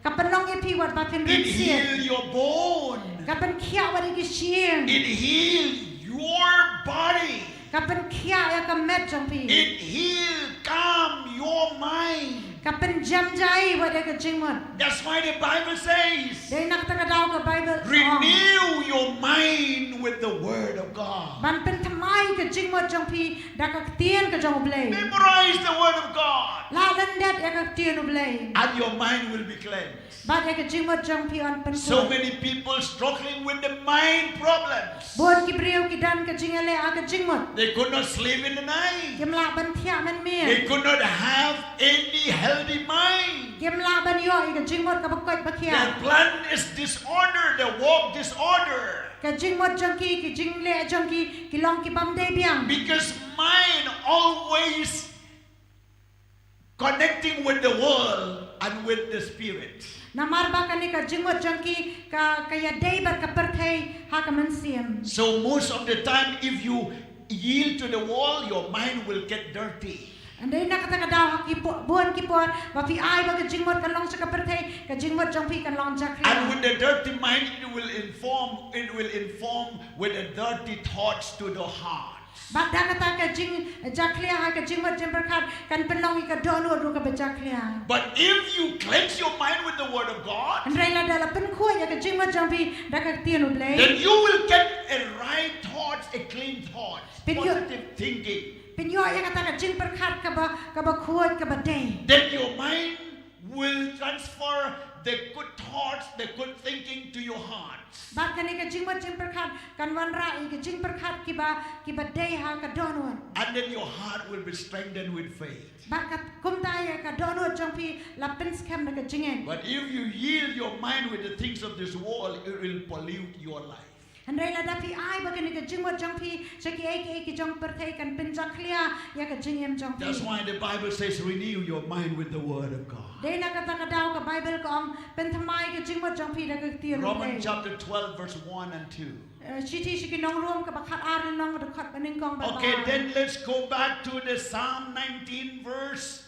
Ka pynlong ïa phi wat ba phin rynsied. It heals your bone. Ka pynkhiah wat ïa ki shyieng. It heals your body. Ka pynkhiah ïa ka met jong phi. It heals, calm your mind. Ka pynjem jai wat ïa ka jingmut. That's why the Bible says, dei na kata ka daw ka Bible ka ong, renew your mind with the word of God. Ban pynthymmai ka jingmut jong phi da ka ktien ka jong U Blei. Memorize the word of God. Lah lyndet ïa ka ktien U Blei. And your mind will be cleansed. Bad ïa ka jingmut jong phi yn pynkhuid. So many people struggling with the mind problems. Bun ki briew ki don ka jingïaleh ha ka jingmut. They could not sleep in the night. Kim lah ban thiah mynmiet. They could not have any healthy mind. Kim lah ban ïoh ïa ka jingmut kaba koit ba khiah. Their plan is disorder, their walk disorder. Ka jingmut jong ki, ki jingleh jong ki, ki long ki bym dei biang. Because mind always connecting with the world and with the spirit. Namar ba kane ka jingmut jong ki ka, ka ïadei bad ka pyrthei ha ka mynsiem. So most of the time, if you yield to the world, your mind will get dirty. Hynrei na kata ka daw ha ki por, bun ki por ba phi ai ba ka jingmut kan long sha ka pyrthei, ka jingmut jong phi kan long jakhlia. And with the dirty mind, it will inform, it will inform with the dirty thoughts to the heart. Bad da kata ka jingjakhlia ha ka jingmut jingpyrkhat kan pynlong ïa ka dohnud ruh kaba jakhlia. But if you cleanse your mind with the word of God, hynrei lada la pynkhuid ïa ka jingmut jong phi da ka ktien U Blei, then you will get a right thoughts, a clean thought, positive thinking. Phin ïoh ïa kata ka jingpyrkhat kaba, kaba khuid kaba dei. Then your mind will transfer the good thoughts, the good thinking to your heart. Bad kane ka jingmut jingpyrkhat kan wanrah ïa ka jingpyrkhat kiba, kiba dei ha ka dohnud. And then your heart will be strengthened with faith. Bad ka kumta ïa ka dohnud jong phi la pynskhem da ka jingngeit. But if you yield your mind with the things of this world, it will pollute your life. Hynrei lada phi ai ba kane ka jingmut jong phi sha kiei kiei ki jong pyrthei kan pynjakhlia ïa ka jingim jong phi. That's why the Bible says, renew your mind with the word of God. Dei na kata ka daw ka Bible ka ong pynthymmai ka jingmut jong phi da ka ktien U Blei. Romans chapter twelve, verse one and two. Eh, shithi sha ki nong Rom kaba khatar lynnong, dkhot banyngkong bad ba ar. Okay, then let's go back to the Psalm nineteen, verse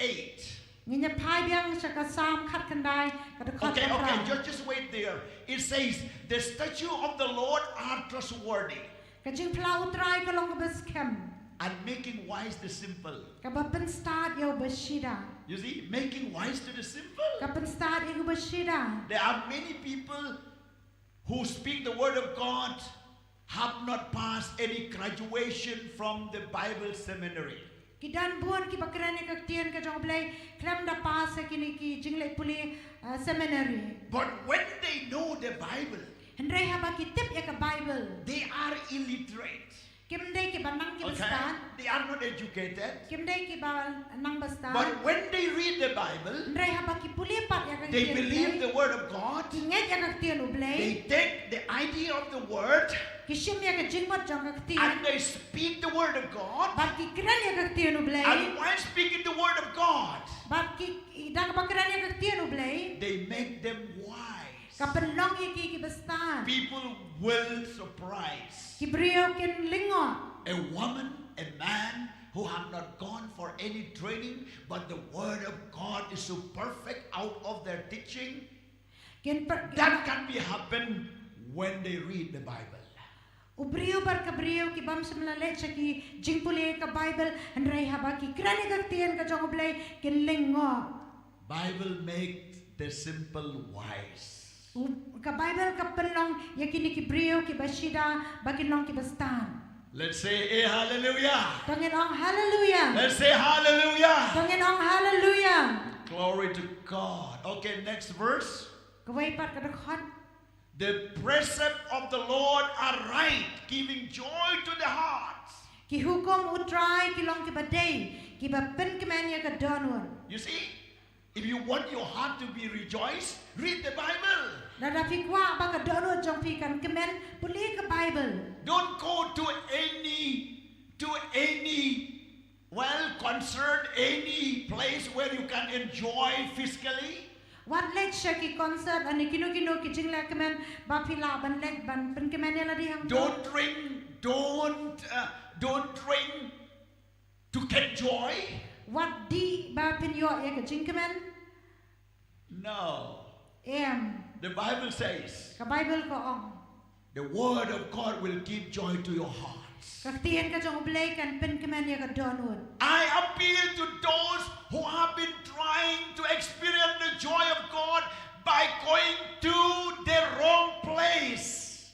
eight. Ngin ïa phai biang sha ka Salm khatkhyndai ka dkhot ba phra. Okay, okay, just, just wait there. It says, the statutes of the Lord are trustworthy. Ka jingphla U Trai ka long kaba skhem. And making wise the simple. Kaba pynstad ïa uba shida. You see, making wise to the simple. Ka pynstad ïa uba shida. There are many people who speak the word of God have not passed any graduation from the Bible seminary. Ki don bun kiba kren ïa ka ktien ka jong U Blei khlem da pass ïa kine ki jingleh pule, uh, seminary. But when they know the Bible, hynrei haba ki tip ïa ka Bible, they are illiterate. Kim dei kiba nang kiba stad. Okay? They are not educated. Kim dei kiba nang ba stad. But when they read the Bible, hynrei haba ki pule pat ïa ka ktien U Blei, they believe the word of God. Ki ngeit ïa ka ktien U Blei. They take the idea of the word. Ki shim ïa ka jingmut jong ka ktien. And they speak the word of God. Bad ki kren ïa ka ktien U Blei. And while speaking the word of God, bad ki, ki da kaba kren ïa ka ktien U Blei, they make them wise. Ka pynlong ïa ki kiba stad. People will surprise. Ki briew kin lyngngoh. A woman, a man who have not gone for any training, but the word of God is so perfect out of their teaching. Kin per- That can be happen when they read the Bible. U briew bad ka briew ki bym shym la leit sha ki jingpule ka Bible, hynrei haba ki kren ïa ka ktien ka jong U Blei kin lyngngoh. Bible makes the simple wise. Ka Bible ka pynlong ïa kine ki briew kiba shida ba kin long kiba stad. Let's say a hallelujah. To ngin ong haleluya. Let's say hallelujah. To ngin ong haleluya. Glory to God. Okay, next verse. Kawei pat ka dkhot. The precept of the Lord are right, giving joy to the hearts. Ki hukum U Trai ki long kiba dei, kiba pynkmen ïa ka dohnud. You see, if you want your heart to be rejoiced, read the Bible. Lada phi kwah ba ka dohnud jong phi kan kmen, pule ka Bible. Don't go to any to any well concert, any place where you can enjoy physically. Wat leit sha ki concert lane kino kino ki jingleh kmen ba phi lah ban leit ban pynkmen ïa lade hangto. Don't drink, don't uh, don't drink to get joy. Wat dih ba phin ïoh ïa ka jingkmen. No. Em. The Bible says, Ka Bible ka ong. The word of God will give joy to your hearts. Ka ktien ka jong U Blei kan pynkmen ïa ka dohnud. I appeal to those who have been trying to experience the joy of God by going to the wrong place.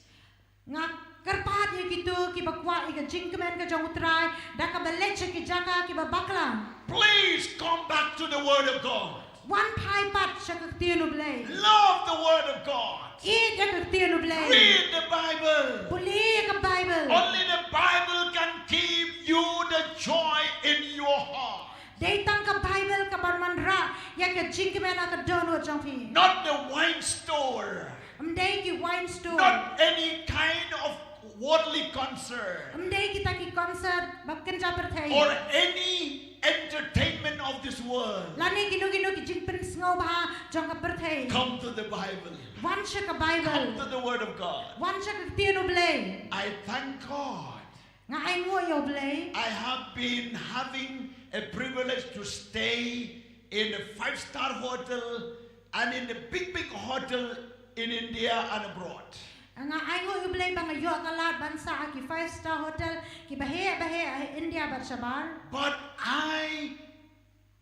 Nga kyrpad ïa kito kiba kwah ïa ka jingkmen ka jong U Trai da kaba leit sha ki jaka kiba bakla. Please come back to the word of God. Wan phai pat sha ka ktien U Blei. Love the word of God. Ïeit ïa ka ktien U Blei. Read the Bible. Pule ïa ka Bible. Only the Bible can give you the joy in your heart. Dei tang ka Bible ka ban wanrah ïa ka jingkmen ha ka dohnud jong phi. Not the wine store. Ym dei ki wine store. Not any kind of worldly concert. Ym dei kita ki concert ba kynja pyrthei. Or any entertainment of this world. Lane kino kino ki jingpynsngewbha jong ka pyrthei. Come to the Bible. Wan sha ka Bible. Come to the Word of God. Wan sha ka Ktien U Blei. I thank God. Nga ainguh ïa U Blei. I have been having a privilege to stay in a five star hotel and in the big big hotel in India and abroad. Nga ainguh ïa U Blei ba nga ïoh ka lad ban sah ha ki five star hotel kiba heh ba heh ha India bad shabar. But I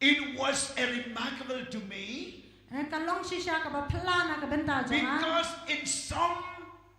It was a remarkable to me. Eh, ka long shisha kaba phylla na ka bynta jong nga. Because in some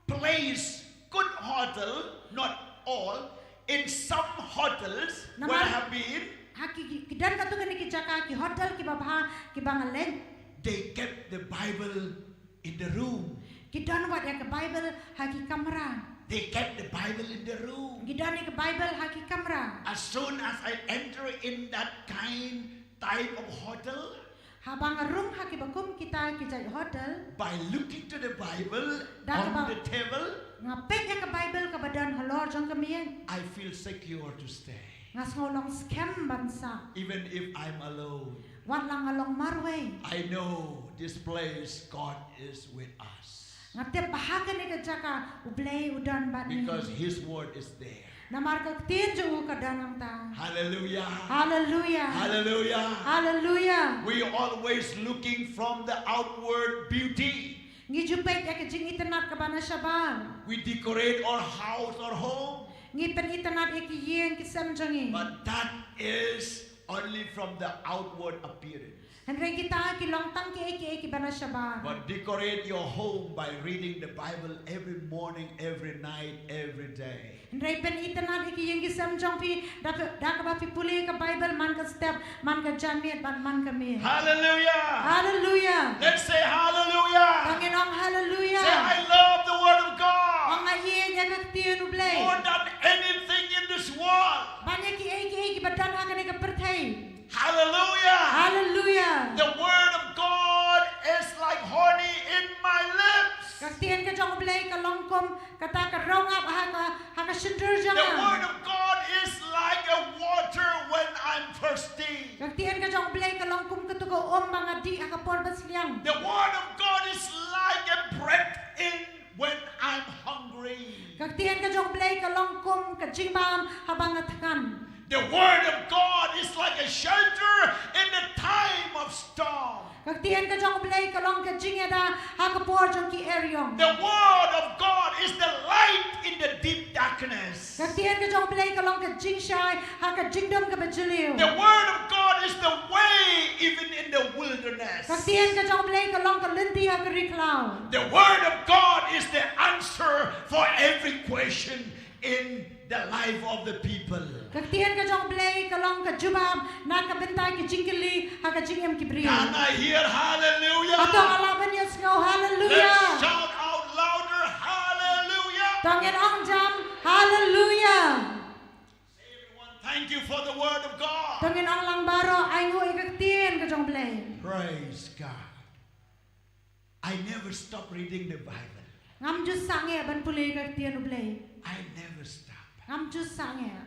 place, good hotel, not all, in some hotels where I have been, ha ki, ki don katto katne ki jaka ki hotel kiba bha kiba nga leit. They kept the Bible in the room. Ki don wat ïa ka Bible ha ki kamra. They kept the Bible in the room. Ki don ïa ka Bible ha ki kamra. As soon as I enter in that kind type of hotel, haba nga rung ha kiba kum kita ki jait hotel, by looking to the Bible on the table, nga peit ïa ka Bible kaba don halor jong ka miej. I feel secure to stay. Nga sngew long skhem ban sah. Even if I'm alone. Wat la nga long marwei. I know this place, God is with us. Nga tip ba ha kane ka jaka U Blei u don bad ngi. Because His word is there. Namar ka ktien jong u ka don hangta. Hallelujah. Hallelujah. Hallelujah. Hallelujah. We always looking from the outward beauty. Ngi ju peit ïa ka jingitynnad kaba na shabar. We decorate our house, our home. Ngi pynitynnad ïa ki ïing ki sem jong ngi. But that is only from the outward appearance. Hynrei kita ki long tang kiei kiei kiba na shabar. But decorate your home by reading the Bible every morning, every night, every day. Hynrei pynitynnad ïa ki ïing ki sem jong phi da kaba phi pule ka Bible man ka step, man ka janmiet bad man ka miet. Hallelujah. Hallelujah. Let's say hallelujah. To ngin ong hallelujah. Say, I love the word of God. Ong nga ïeit ïa ka ktien U Blei. More than anything in this world. Ban ïa kiei kiei kiba don ha kane ka pyrthei. Hallelujah. Hallelujah. The word of God is like honey in my lips. Ka ktien ka jong U Blei ka long kum kata ka rongap ha ka ha ka shyntur jong nga. The word of God is like a water when I'm thirsty. Ka ktien ka jong U Blei ka long kum katu ka um ba nga dih ha ka por ba sliang. The word of God is like a bread in when I'm hungry. Ka ktien ka jong U Blei ka long kum ka jingbam haba nga thngan. The word of God is like a shelter in the time of storm. Ka ktien ka jong U Blei ka long ka jingïada ha ka por jong ki eriong. The word of God is the light in the deep darkness. Ka ktien ka jong U Blei ka long ka jingshai ha ka jingdum kaba jylliew. The word of God is the way even in the wilderness. Ka ktien ka jong U Blei ka long ka lynti ha ka ri khlaw. The word of God is the answer for every question in the life of the people. Ka ktien ka jong U Blei ka long ka jubab na ka bynta ki jingkylli ha ka jingim ki briew. Can I hear hallelujah? Hato nga lah ban ïohsngew hallelujah? Let's shout out louder, hallelujah. To ngin ong jam hallelujah. Say, everyone, thank you for the word of God. To ngin ong lang baroh, ainguh ïa ka ktien ka jong U Blei. Praise God. I never stop reading the Bible. Ngam ju sangeh ban pule ka ktien U Blei. I never stop. Ngam ju sangeh.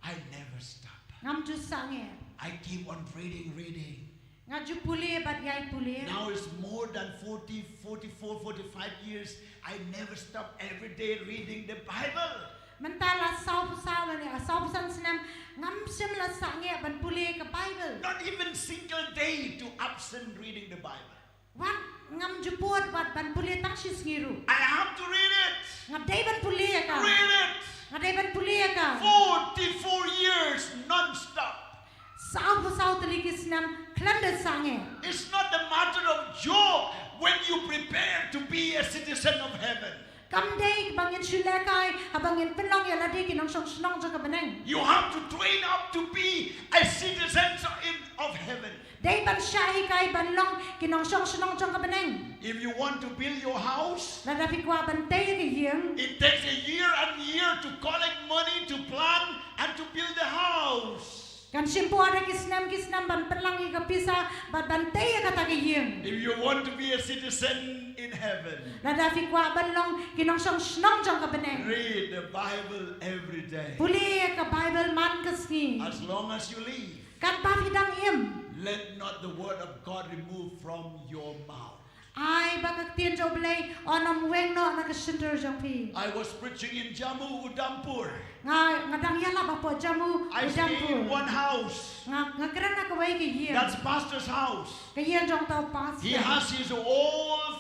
I never stop. Ngam ju sangeh. I keep on reading, reading. Nga ju pule bad ïai pule. Now it's more than forty, forty-four, forty-five years. I never stop every day reading the Bible. Mynta la saw phew saw lane, saw phew san snem, ngam shym la sangeh ban pule ka Bible. Not even single day to absent reading the Bible. Wat ngam ju pud wat ban pule tang shi sngi ruh. I have to read it. Nga dei ban pule ïa ka. Read it. Nga dei ban pule ïa ka. Forty-four years non-stop. Saw phew saw tylli ki snem khlem da sangeh. It's not the matter of joke when you prepare to be a citizen of heaven. Kam dei ba ngin shu lehkai haba ngin pynlong ïa lade ki nongshong shnong jong ka bneng. You have to train up to be a citizen in, of heaven. Dei ban shah hikai ban long ki nongshong shnong jong ka bneng. If you want to build your house, lada phi kwah ban tei ïa ka ïing, it takes a year and year to collect money to plan and to build the house. Kan shim por da ki snem ki snem ban pynlang ïa ka pisa bad ban tei ïa kata ka ïing. If you want to be a citizen in heaven, lada phi kwah ban long ki nongshong shnong jong ka bneng, read the Bible every day. Pule ïa ka Bible man ka sngi. As long as you live, katba phi dang im, let not the word of God remove from your mouth. Ai ba ka ktien jong U Blei un ym weng noh na ka shyntur jong phi. I was preaching in Jammu, Udhampur. Nga, nga dang ïalap hapoh Jammu, Udhampur. I stay in one house. Nga, nga kren ha kawei ka ïing. That's pastor's house. Ka ïing jong uta u pastor. He has his old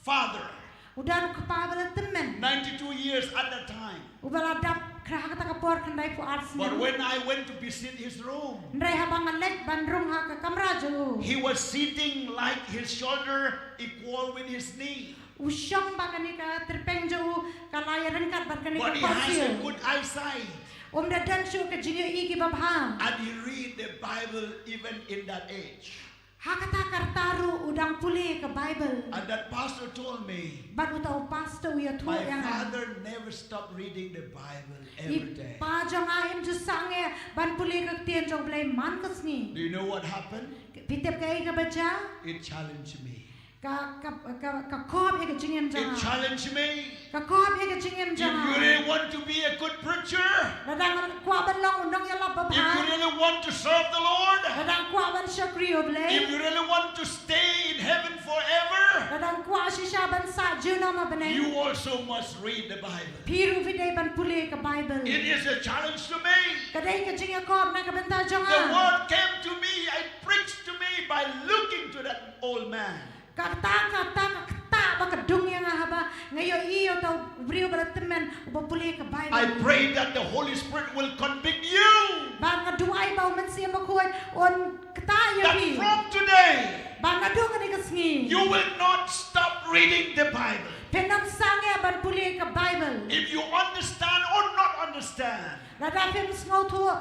father. U don u kpa ba la tymmen. Ninety-two years at that time. Uba la dap ha kata ka por khyndai phew ar snem. But when I went to visit his room, hynrei haba nga leit ban rung ha ka kamra jong u, he was sitting like his shoulder equal with his knee. U shong ba kane ka tyrpeng jong u ka la ïaryngkat bad kane ka khohsiew. But he has a good eyesight. Um da don shuh ka jingïohi kaba bha. And he read the Bible even in that age. Ha kata ka rta ruh u dang pule ka Bible. And that pastor told me, bad uta u pastor u ïathuh ïa nga, my father never stopped reading the Bible every day. I pa jong nga im ju sangeh ban pule ka ktien jong U Blei man ka sngi. Do you know what happened? Phi tip kaei kaba jia? It challenged me. Ka, ka, ka, ka khop ïa ka jingim jong nga. It challenged me. Ka khop ïa ka jingim jong nga. If you really want to be a good preacher, lada nga kwah ban long u nongïalap babha, if you really want to serve the Lord, lada nga kwah ban shakri U Blei, if you really want to stay in heaven forever, lada nga kwah shisha ban sah junom ha bneng, you also must read the Bible. Phi ruh phi dei ban pule ka Bible. It is a challenge to me. Ka dei ka jingïakhop na ka bynta jong nga. The word came to me, it preached to me by looking to that old man. Kata, kata, kata ba ka dung ïa nga haba nga ïohi ïa uta u briew ba la tymmen uba pule ka Bible. I pray that the Holy Spirit will convict you. Ba nga duwai ba u Mynsiem Bakhuid un ktah ïa phi. That from today, ba naduh kane ka sngi, you will not stop reading the Bible. Phin ym sangeh ban pule ka Bible. If you understand or not understand. Lada phim sngewthuh,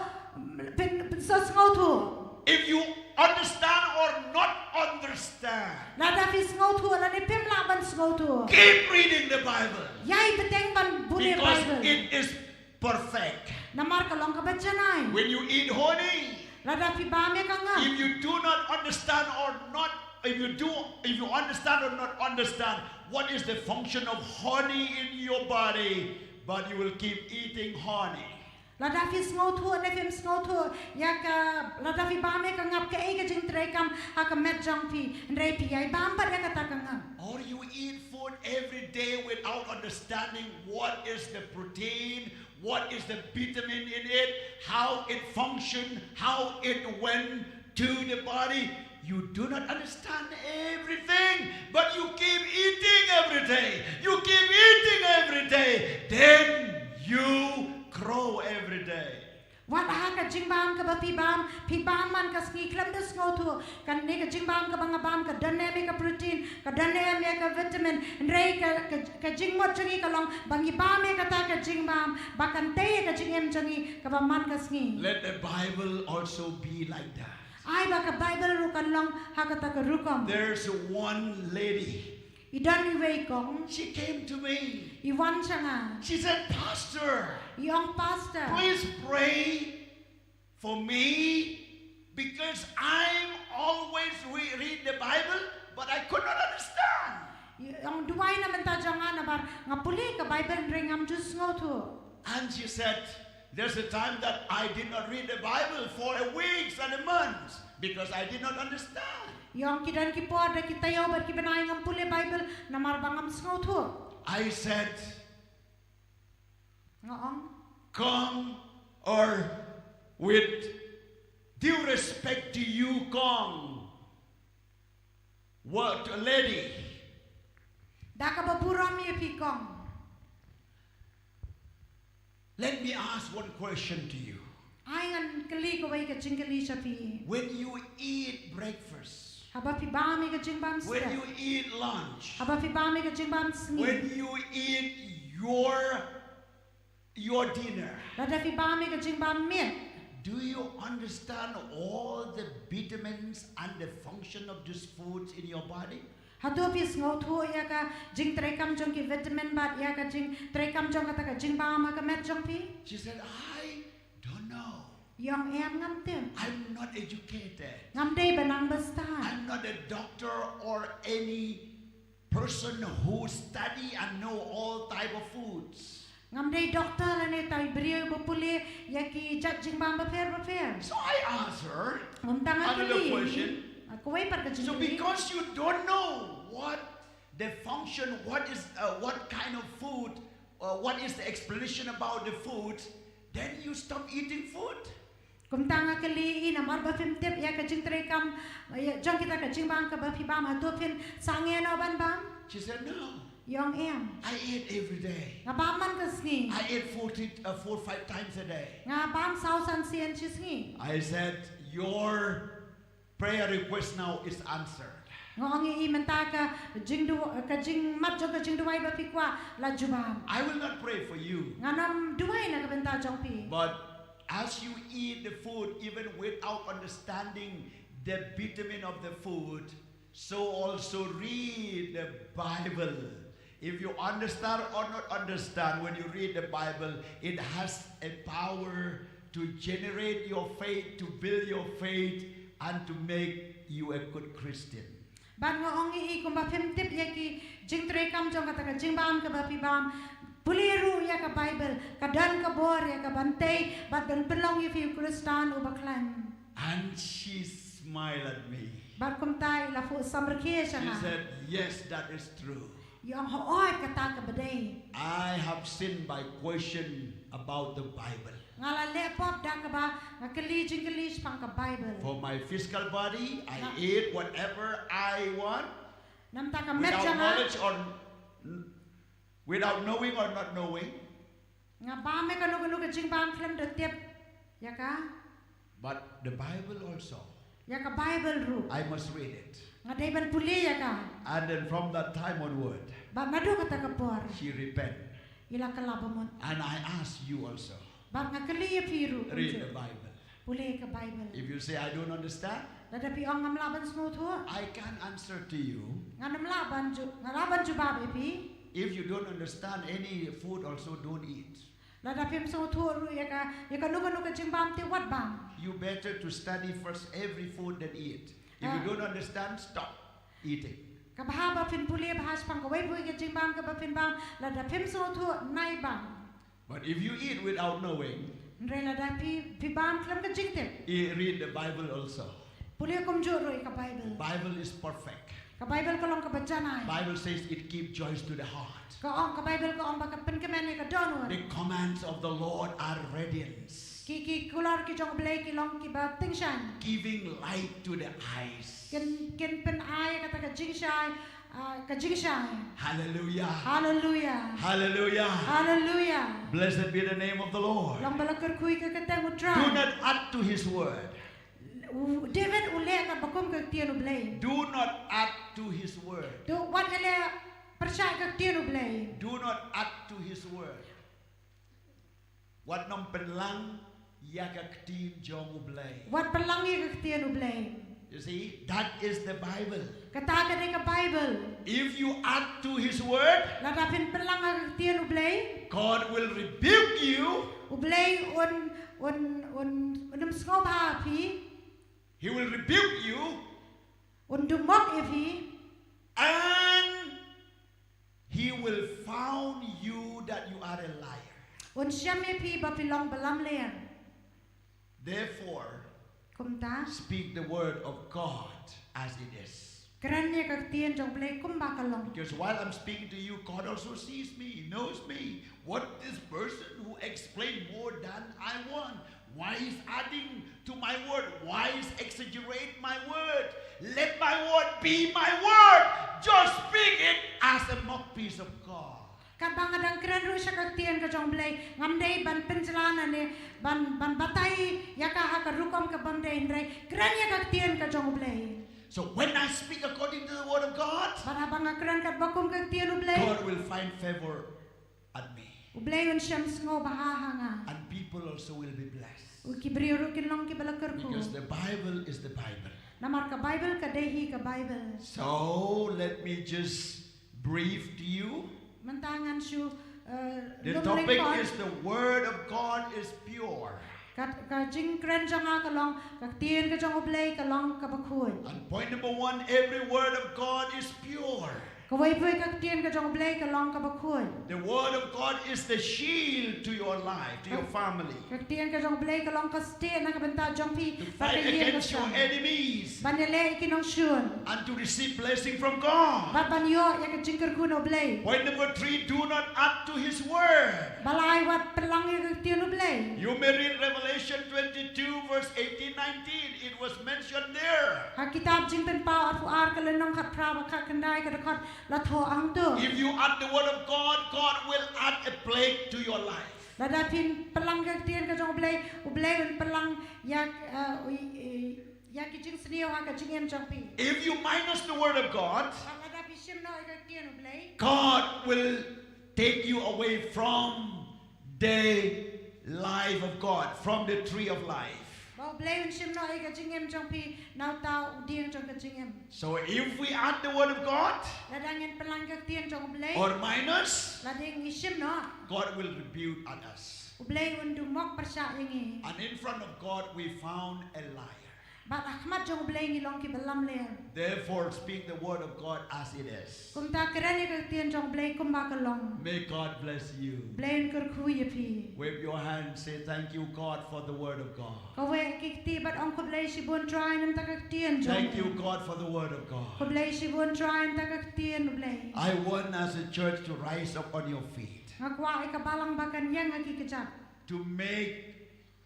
phin, phin sa sngewthuh. If you understand or not understand, lada phi sngewthuh lane phim lah ban sngewthuh, keep reading the Bible. Ïai bteng ban pule Bible. Because it is perfect. Namar ka long kaba janai. When you eat honey, lada phi bam ïa ka ngam, if you do not understand or not, if you do, if you understand or not understand what is the function of honey in your body, but you will keep eating honey. Lada phi sngewthuh ne phim sngewthuh ïa ka, lada phi bam ïa ka ngap, kaei ka jingtreikam ha ka met jong phi, hynrei phi ïai bam pat ïa kata ka ngap. Or you eat food every day without understanding what is the protein, what is the vitamin in it, how it function, how it went to the body. You do not understand everything, but you keep eating every day. You keep eating every day. Then you grow every day. Wat ha ka jingbam kaba phi bam, phi bam man ka sngi khlem da sngewthuh. Kane ka jingbam kaba nga bam ka don ne em ïa ka protein, ka don ne em ïa ka vitamin. Hynrei ka, ka, ka jingmut jong ngi ka long ba ngi bam ïa kata ka jingbam ba kan tei ïa ka jingim jong ngi kaba man ka sngi. Let the Bible also be like that. Ai ba ka Bible ruh kan long ha kata ka rukom. There's one lady. I don iwei i kong. She came to me. I wan sha nga. She said, "Pastor, I ong, Pastor, please pray for me because I'm always re- read the Bible, but I could not understand." I ong, duwai na bynta jong nga namar nga pule ka Bible hynrei ngam ju sngewthuh. And she said, "There's a time that I did not read the Bible for a weeks and a months because I did not understand." I ong, ki don ki por da ki taïew bad ki bnai ngam pule Bible namar ba ngam sngewthuh. I said, Nga ong, "Kong, or with due respect to you, Kong, what lady?" Da kaba burom ïa phi kong. Let me ask one question to you. Ai ngan kylli kawei ka jingkylli sha phi. When you eat breakfast, haba phi bam ïa ka jingbam step, when you eat lunch, haba phi bam ïa ka jingbam sngi, when you eat your your dinner, lada phi bam ïa ka jingbam miet, do you understand all the vitamins and the function of these foods in your body? Hato phi sngewthuh ïa ka jingtreikam jong ki vitamin bad ïa ka jingtreikam jong kata ka jingbam ha ka met jong phi? She said, "I don't know. I ong, em, ngam tip. I'm not educated. Ngam dei ba nang ba stad. I'm not a doctor or any person who study and know all type of foods." Ngam dei doktor lane tai briew ba pule ïa ki jait jingbam bapher bapher. So I asked her another question. Kumta nga kylli, ah, kawei pat ka jingkylli. So because you don't know what the function, what is, uh, what kind of food, uh, what is the explanation about the food, then you stop eating food? Kumta nga kylli i, namar ba phim tip ïa ka jingtreikam, ïa, jong kita ka jingbam kaba phi bam, hato phin sangeh noh ban bam? She said, "No. I ong, em. I eat every day. Nga bam man ka sngi. I eat four, uh, four, five times a day." Nga bam saw san sien shi sngi. I said, "Your prayer request now is answered." Nga ong i, mynta ka jingdu-, ka jingmat jong ka jingduwai ba phi kwah la jubab. I will not pray for you. Ngan ym duwai na ka bynta jong phi. But as you eat the food, even without understanding the vitamin of the food, so also read the Bible. If you understand or not understand, when you read the Bible, it has a power to generate your faith, to build your faith, and to make you a good Christian. Bad nga ong i, kumba phim tip ïa ki jingtreikam jong kata ka jingbam kaba phi bam, pule ruh ïa ka Bible, ka don ka bor ïa ka ban tei bad ban pynlong ïa phi u Khristan uba khlaiñ. And she smiled at me. Bad kumta i la phuh samrkhie sha nga. She said, "Yes, that is true. I ong, hooid, kata kaba dei. I have sinned by question about the Bible. Nga la leh pop da kaba nga kylli jingkylli shaphang ka Bible. For my physical body, I eat whatever I want, namar ka met jong nga, without knowledge or n-, without knowing or not knowing. Nga bam ïa kano kano ka jingbam khlem da tip ïa ka. But the Bible also, ïa ka Bible ruh, I must read it. Nga dei ban pule ïa ka. And then from that time onward, bad naduh kata ka por, she repent. I la kylla bamut. And I ask you also, bad nga kylli ïa phi ruh, read the Bible. Pule ka Bible. If you say, "I don't understand," lada phi ong, "Ngam lah ban sngewthuh," I can't answer to you. Ngan ym lah ban ju-, ngam lah ban jubab ïa phi. If you don't understand any food also, don't eat. Lada phim sngewthuh ruh ïa ka, ïa kano kano ka jingbam te wat bam. You better to study first every food than eat. If you don't understand, stop eating. Ka bha ba phin pule bha shaphang kawei pa kawei ka jingbam kaba phin bam, lada phim sngewthuh, nai bam. But if you eat without knowing, hynrei lada phi, phi bam khlem ka jingtip, e, read the Bible also. Pule kumjuh ruh ïa ka Bible. Bible is perfect. Ka Bible ka long kaba janai. Bible says it keep joys to the heart. Ka ong, ka Bible ka ong ba ka pynkmen ïa ka dohnud. The commands of the Lord are radiance. Ki, ki kular ki jong U Blei ki long kiba tyngshaiñ. Giving light to the eyes. Kin, kin pynai kata ka jingshai, ah, ka jingshai. Hallelujah. Hallelujah. Hallelujah. Hallelujah. Blessed be the name of the Lord. Long ba la kyrkhu ïa ka kyrteng U Trai. Do not add to his word. U David u leh katba kum ka ktien U Blei. Do not add to his word. To wat ïaleh pyrshah ka ktien U Blei. Do not add to his word. Wat nym pynlang ïa ka ktien jong U Blei. Wat pynlang ïa ka ktien U Blei. You see, that is the Bible. Kata ka dei ka Bible. If you add to his word, lada phin pynlang ïa ka ktien U Blei, God will rebuke you. U Blei un, un, un, un ym sngewbha ïa phi. He will rebuke you. Un dummok ïa phi. And he will found you that you are a liar. Un shem ïa phi ba phi long ba lamler. Therefore, kumta, speak the word of God as it is. Kren ïa ka ktien jong U Blei kumba ka long. Because while I'm speaking to you, God also sees me, He knows me. What this person who explained more than I want? Why is adding to my word? Why is exaggerate my word? Let my word be my word. Just speak it as a mouthpiece of God. Katba nga dang kren ruh sha ka ktien ka jong U Blei, ngam dei ban pynjlan ne ban, ban batai ïa ka ha ka rukom ka bym dei, hynrei kren ïa ka ktien ka jong U Blei. So when I speak according to the word of God, bad haba nga kren katba kum ka ktien U Blei, God will find favor at me. U Blei un shem sngewbha ha nga. And people also will be blessed. U ki briew ruh kin long kiba la kyrkhu. Because the Bible is the Bible. Namar ka Bible ka dei hi ka Bible. So let me just brief to you. Mynta ngan shu, eh, lum lyngkot. The topic is the word of God is pure. Ka, ka jingkren jong nga ka long, ka ktien ka jong U Blei ka long kaba khuid. And point number one, every word of God is pure. Kawei pa kawei ka ktien ka jong U Blei ka long kaba khuid. The word of God is the shield to your life, to your family. Ka ktien ka jong U Blei ka long ka stieh na ka bynta jong phi, to fight against your enemies. Ban ïaleh ïa ki nongshun. And to receive blessing from God. Bad ban ïoh ïa ka jingkyrkhu na U Blei. Point number three, do not add to his word. Balei wat pynlang ïa ka ktien U Blei. You may read Revelation twenty-two verse eighteen, nineteen. It was mentioned there. Ha kitab Jingpynpaw arphew ar ka lynnong khatphra bad khatkhyndai ka dkhot la thoh hangto. If you add the word of God, God will add a plague to your life. Lada phin pynlang ïa ka ktien ka jong U Blei, U Blei un pynlang ïa, eh, u, eh, ïa ki jingsniew ha ka jingim jong phi. If you minus the word of God, lada phi shim noh ïa ka ktien U Blei, God will take you away from the life of God, from the tree of life. Ba U Blei un shim noh ïa ka jingim jong phi na uta u dieng jong ka jingim. So if we add the word of God, lada ngin pynlang ïa ka ktien jong U Blei, or minus, lada ngi shim noh, God will rebuke at us. U Blei un dummok pyrshah ïa ngi. And in front of God we found a liar. Bad ha khmat jong U Blei ngi long kiba lamler. Therefore, speak the word of God as it is. Kumta kren ïa ka ktien jong U Blei kumba ka long. May God bless you. U Blei un kyrkhu ïa phi. Wave your hand, say, "Thank you, God, for the word of God." Kaweh ki kti bad ong, "Khublei shibun Trai namar ka ktien jong U Blei." Thank you, God, for the word of God. "Khublei shibun Trai namar ka ktien U Blei." I want as a church to rise up on your feet. Nga kwah ïa ka balang ba kan ïeng ha ki kjat. To make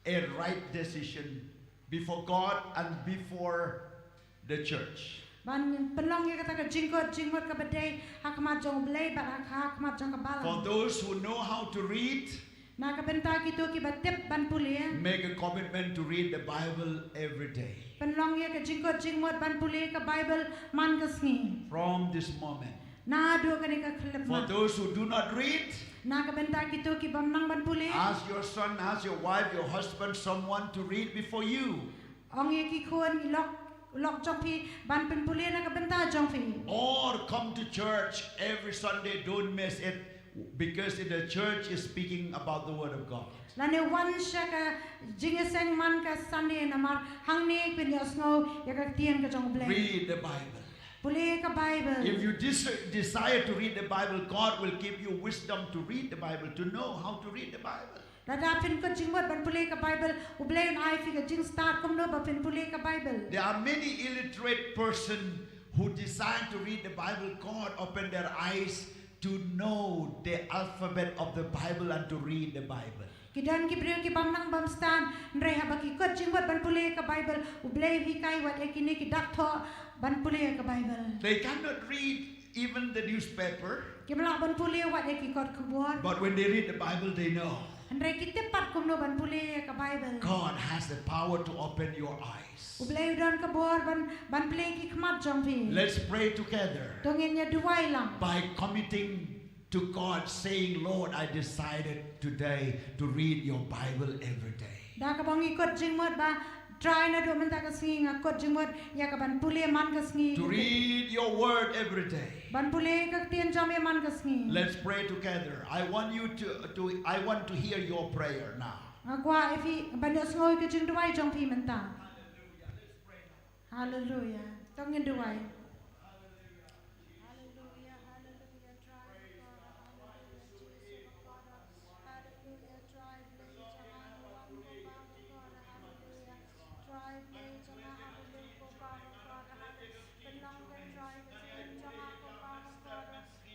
a right decision before God and before the church. Ban pynlong ïa kata ka jingkut jingmut kaba dei ha khmat jong U Blei bad ha khmat jong ka balang. For those who know how to read, na ka bynta kito kiba tip ban pule, make a commitment to read the Bible every day. Pynlong ïa ka jingkut jingmut ban pule ka Bible man ka sngi. From this moment. Naduh kane ka khyllipmat. For those who do not read, na ka bynta kito ki bym nang ban pule, ask your son, ask your wife, your husband, someone to read before you. Ong ïa ki khun, i lok, lok jong phi ban pynpule na ka bynta jong phi. Or come to church every Sunday, don't miss it, because in the church is speaking about the word of God. Lane wan sha ka jingïaseng man ka Sunday namar hangne phin ïohsngew ïa ka ktien ka jong U Blei. Read the Bible. Pule ka Bible. If you des-, desire to read the Bible, God will give you wisdom to read the Bible, to know how to read the Bible. Lada phin kut jingmut ban pule ka Bible, U Blei un ai phi ka jingstad kumno ba phin pule ka Bible. There are many illiterate person who desire to read the Bible. God open their eyes to know the alphabet of the Bible and to read the Bible. Ki don ki briew ki bym nang bym stad, hynrei haba ki kot jingmut ban pule ka Bible, U Blei u hikai wat ïa kine ki dak thoh ban pule ka Bible. They cannot read even the newspaper. Kim lah ban pule wat ïa ki kot khubor. But when they read the Bible, they know. Hynrei ki tip pat kumno ban pule ïa ka Bible. God has the power to open your eyes. U Blei u don ka bor ban, ban plie ki khmat jong phi. Let's pray together. To ngin ïa duwai lang. By committing to God, saying, "Lord, I decided today to read your Bible every day." Da kaba ngi kot jingmut ba, Trai, naduh mynta ka sngi nga kot jingmut ïa ka ban pule man ka sngi. To read your word every day. Ban pule ka ktien jong me man ka sngi. Let's pray together. I want you to, to, I want to hear your prayer now. Nga kwah ïa phi ban ïohsngew ïa ka jingduwai jong phi mynta. Hallelujah. To ngin duwai. Hallelujah, hallelujah, trai ba kor, hallelujah, Jisu ba kor, hallelujah, trai Blei jong nga, nga wan ko Pa ba kor, hallelujah, trai Blei jong nga, hallelujah, ko Pa ba kor, hallelujah, pynlong ko trai ka jingim jong nga ko Pa ba kor,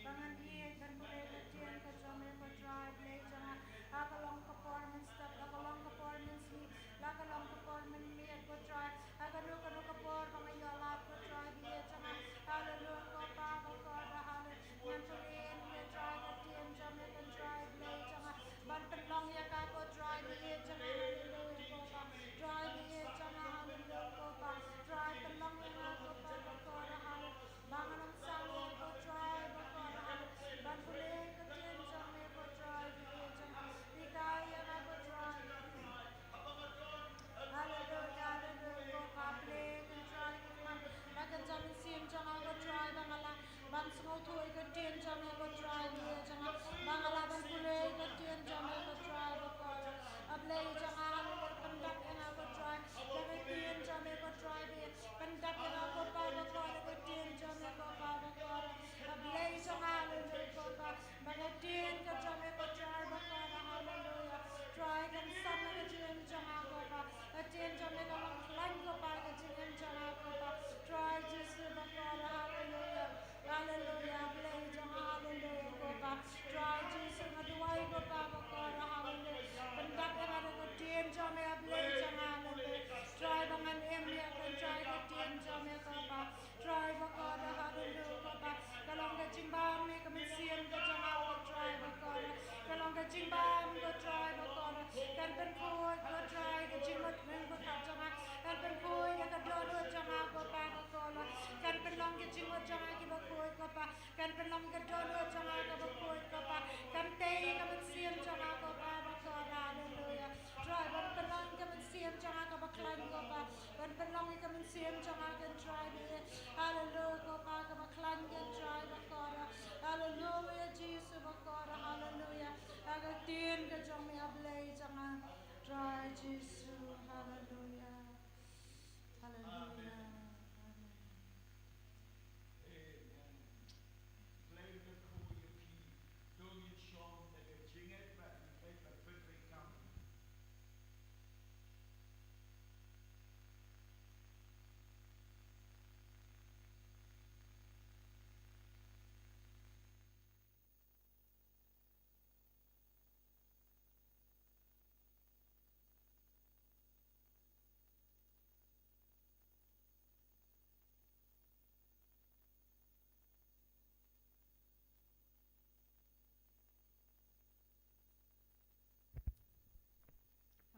ba ngan ïeit ban pule ka ktien ka jong me ko trai Blei jong nga, ha ka long ka por mynstep, ha ka long ka por mynsngi, ha ka long ka por mynmiet ko trai, ha kano kano ka por ba nga ïoh lad ko trai Blei jong nga, hallelujah ko Pa ba kor, hallelujah. Ngan pule ïa ka trai ka ktien jong me ko trai Blei jong nga. Ban pynlong ïa ka ko trai Blei jong nga hallelujah ko Pa. Trai Blei jong nga hallelujah ko Pa. Trai pynlong ïa nga ko Pa ba kor hallelujah. Ba ngan ym sangeh ko trai ba kor hallelujah. Ban pule ïa ka ktien jong me ko trai Blei jong nga. Hikai ïa nga ko trai. Hallelujah, hallelujah, ko Pa Blei, kan trai ki khmat. Ba kan jam mynsiem jong nga ko trai ba nga lah ban sngewthuh ïa ka ktien jong me ko trai Blei jong nga. Ba nga lah ban pule ïa ka ktien jong me ko trai ba kor. A Blei jong nga, hallelujah, pyndap ïa nga ko trai. Ïa ka ktien jong me ko trai Blei. Pyndap ïa nga ko Pa ba kor, ïa ka ktien jong me ko Pa ba kor. A Blei jong nga, hallelujah, ko Pa. Ba ka ktien ka jong me ko trai ba kor, hallelujah. Trai kan san ïa ka jingim jong nga ko Pa. Ka ktien jong me ka long khlaiñ ko Pa, ka jingim jong nga ko Pa. Trai Jisu ba kor, hallelujah. Hallelujah, Blei jong nga, hallelujah ko Pa. Trai Jisu nga duwai ko Pa ba kor, hallelujah. Pyndap ïa nga da ka ktien jong me, Blei jong nga, hallelujah. Trai ba ngan im ïa ka, trai ka ktien jong me ko Pa. Trai ba kor, hallelujah ko Pa. Ka long ka jingbam ïa ka mynsiem ka jong nga ko trai ba kor. Ka long ka jingbam ko trai ba kor. Kan pynkhuid ko trai ka jingmut jingpyrkhat jong nga. Kan pynkhuid ïa ka dohnud jong nga ko Pa ba kor. Kan pynlong ka jingmut jong nga kiba khuid ko Pa. Kan pynlong ka dohnud jong nga kaba khuid ko Pa. Kan tei ïa ka mynsiem jong nga ko Pa ba kor. Hallelujah. Trai ban pynlong ka mynsiem jong nga kaba khlaiñ ko Pa. Ban pynlong ïa ka mynsiem jong nga kan trai Blei. Hallelujah ko Pa kaba khlaiñ kan trai ba kor. Hallelujah Jisu ba kor. Hallelujah. Ha ka ktien ka jong me A Blei jong nga. Trai Jisu. Hallelujah. Hallelujah. Amen. Amen. Blei u kyrkhu ïa phi. To ngin shong da ka jingngeit ba ngin peit ba February kam.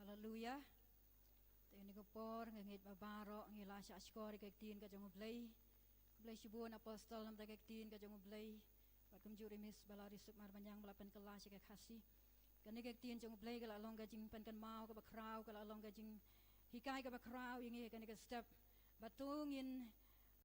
Haleluia. Te kane ka por nga ngeit ba baroh ngi la shah shkor ïa ka ktien ka jong U Blei. Khublei shibun Apostol namar ka ktien ka jong U Blei. Bad kumjuh ruh i Miss Balari Sukmar Manyang ba la pynkylla sha ka Khasi. Kane ka ktien jong U Blei ka la long ka jingpynkynmaw kaba khraw, ka la long ka jinghikai kaba khraw ïa ngi ha kane ka step. Bad to ngin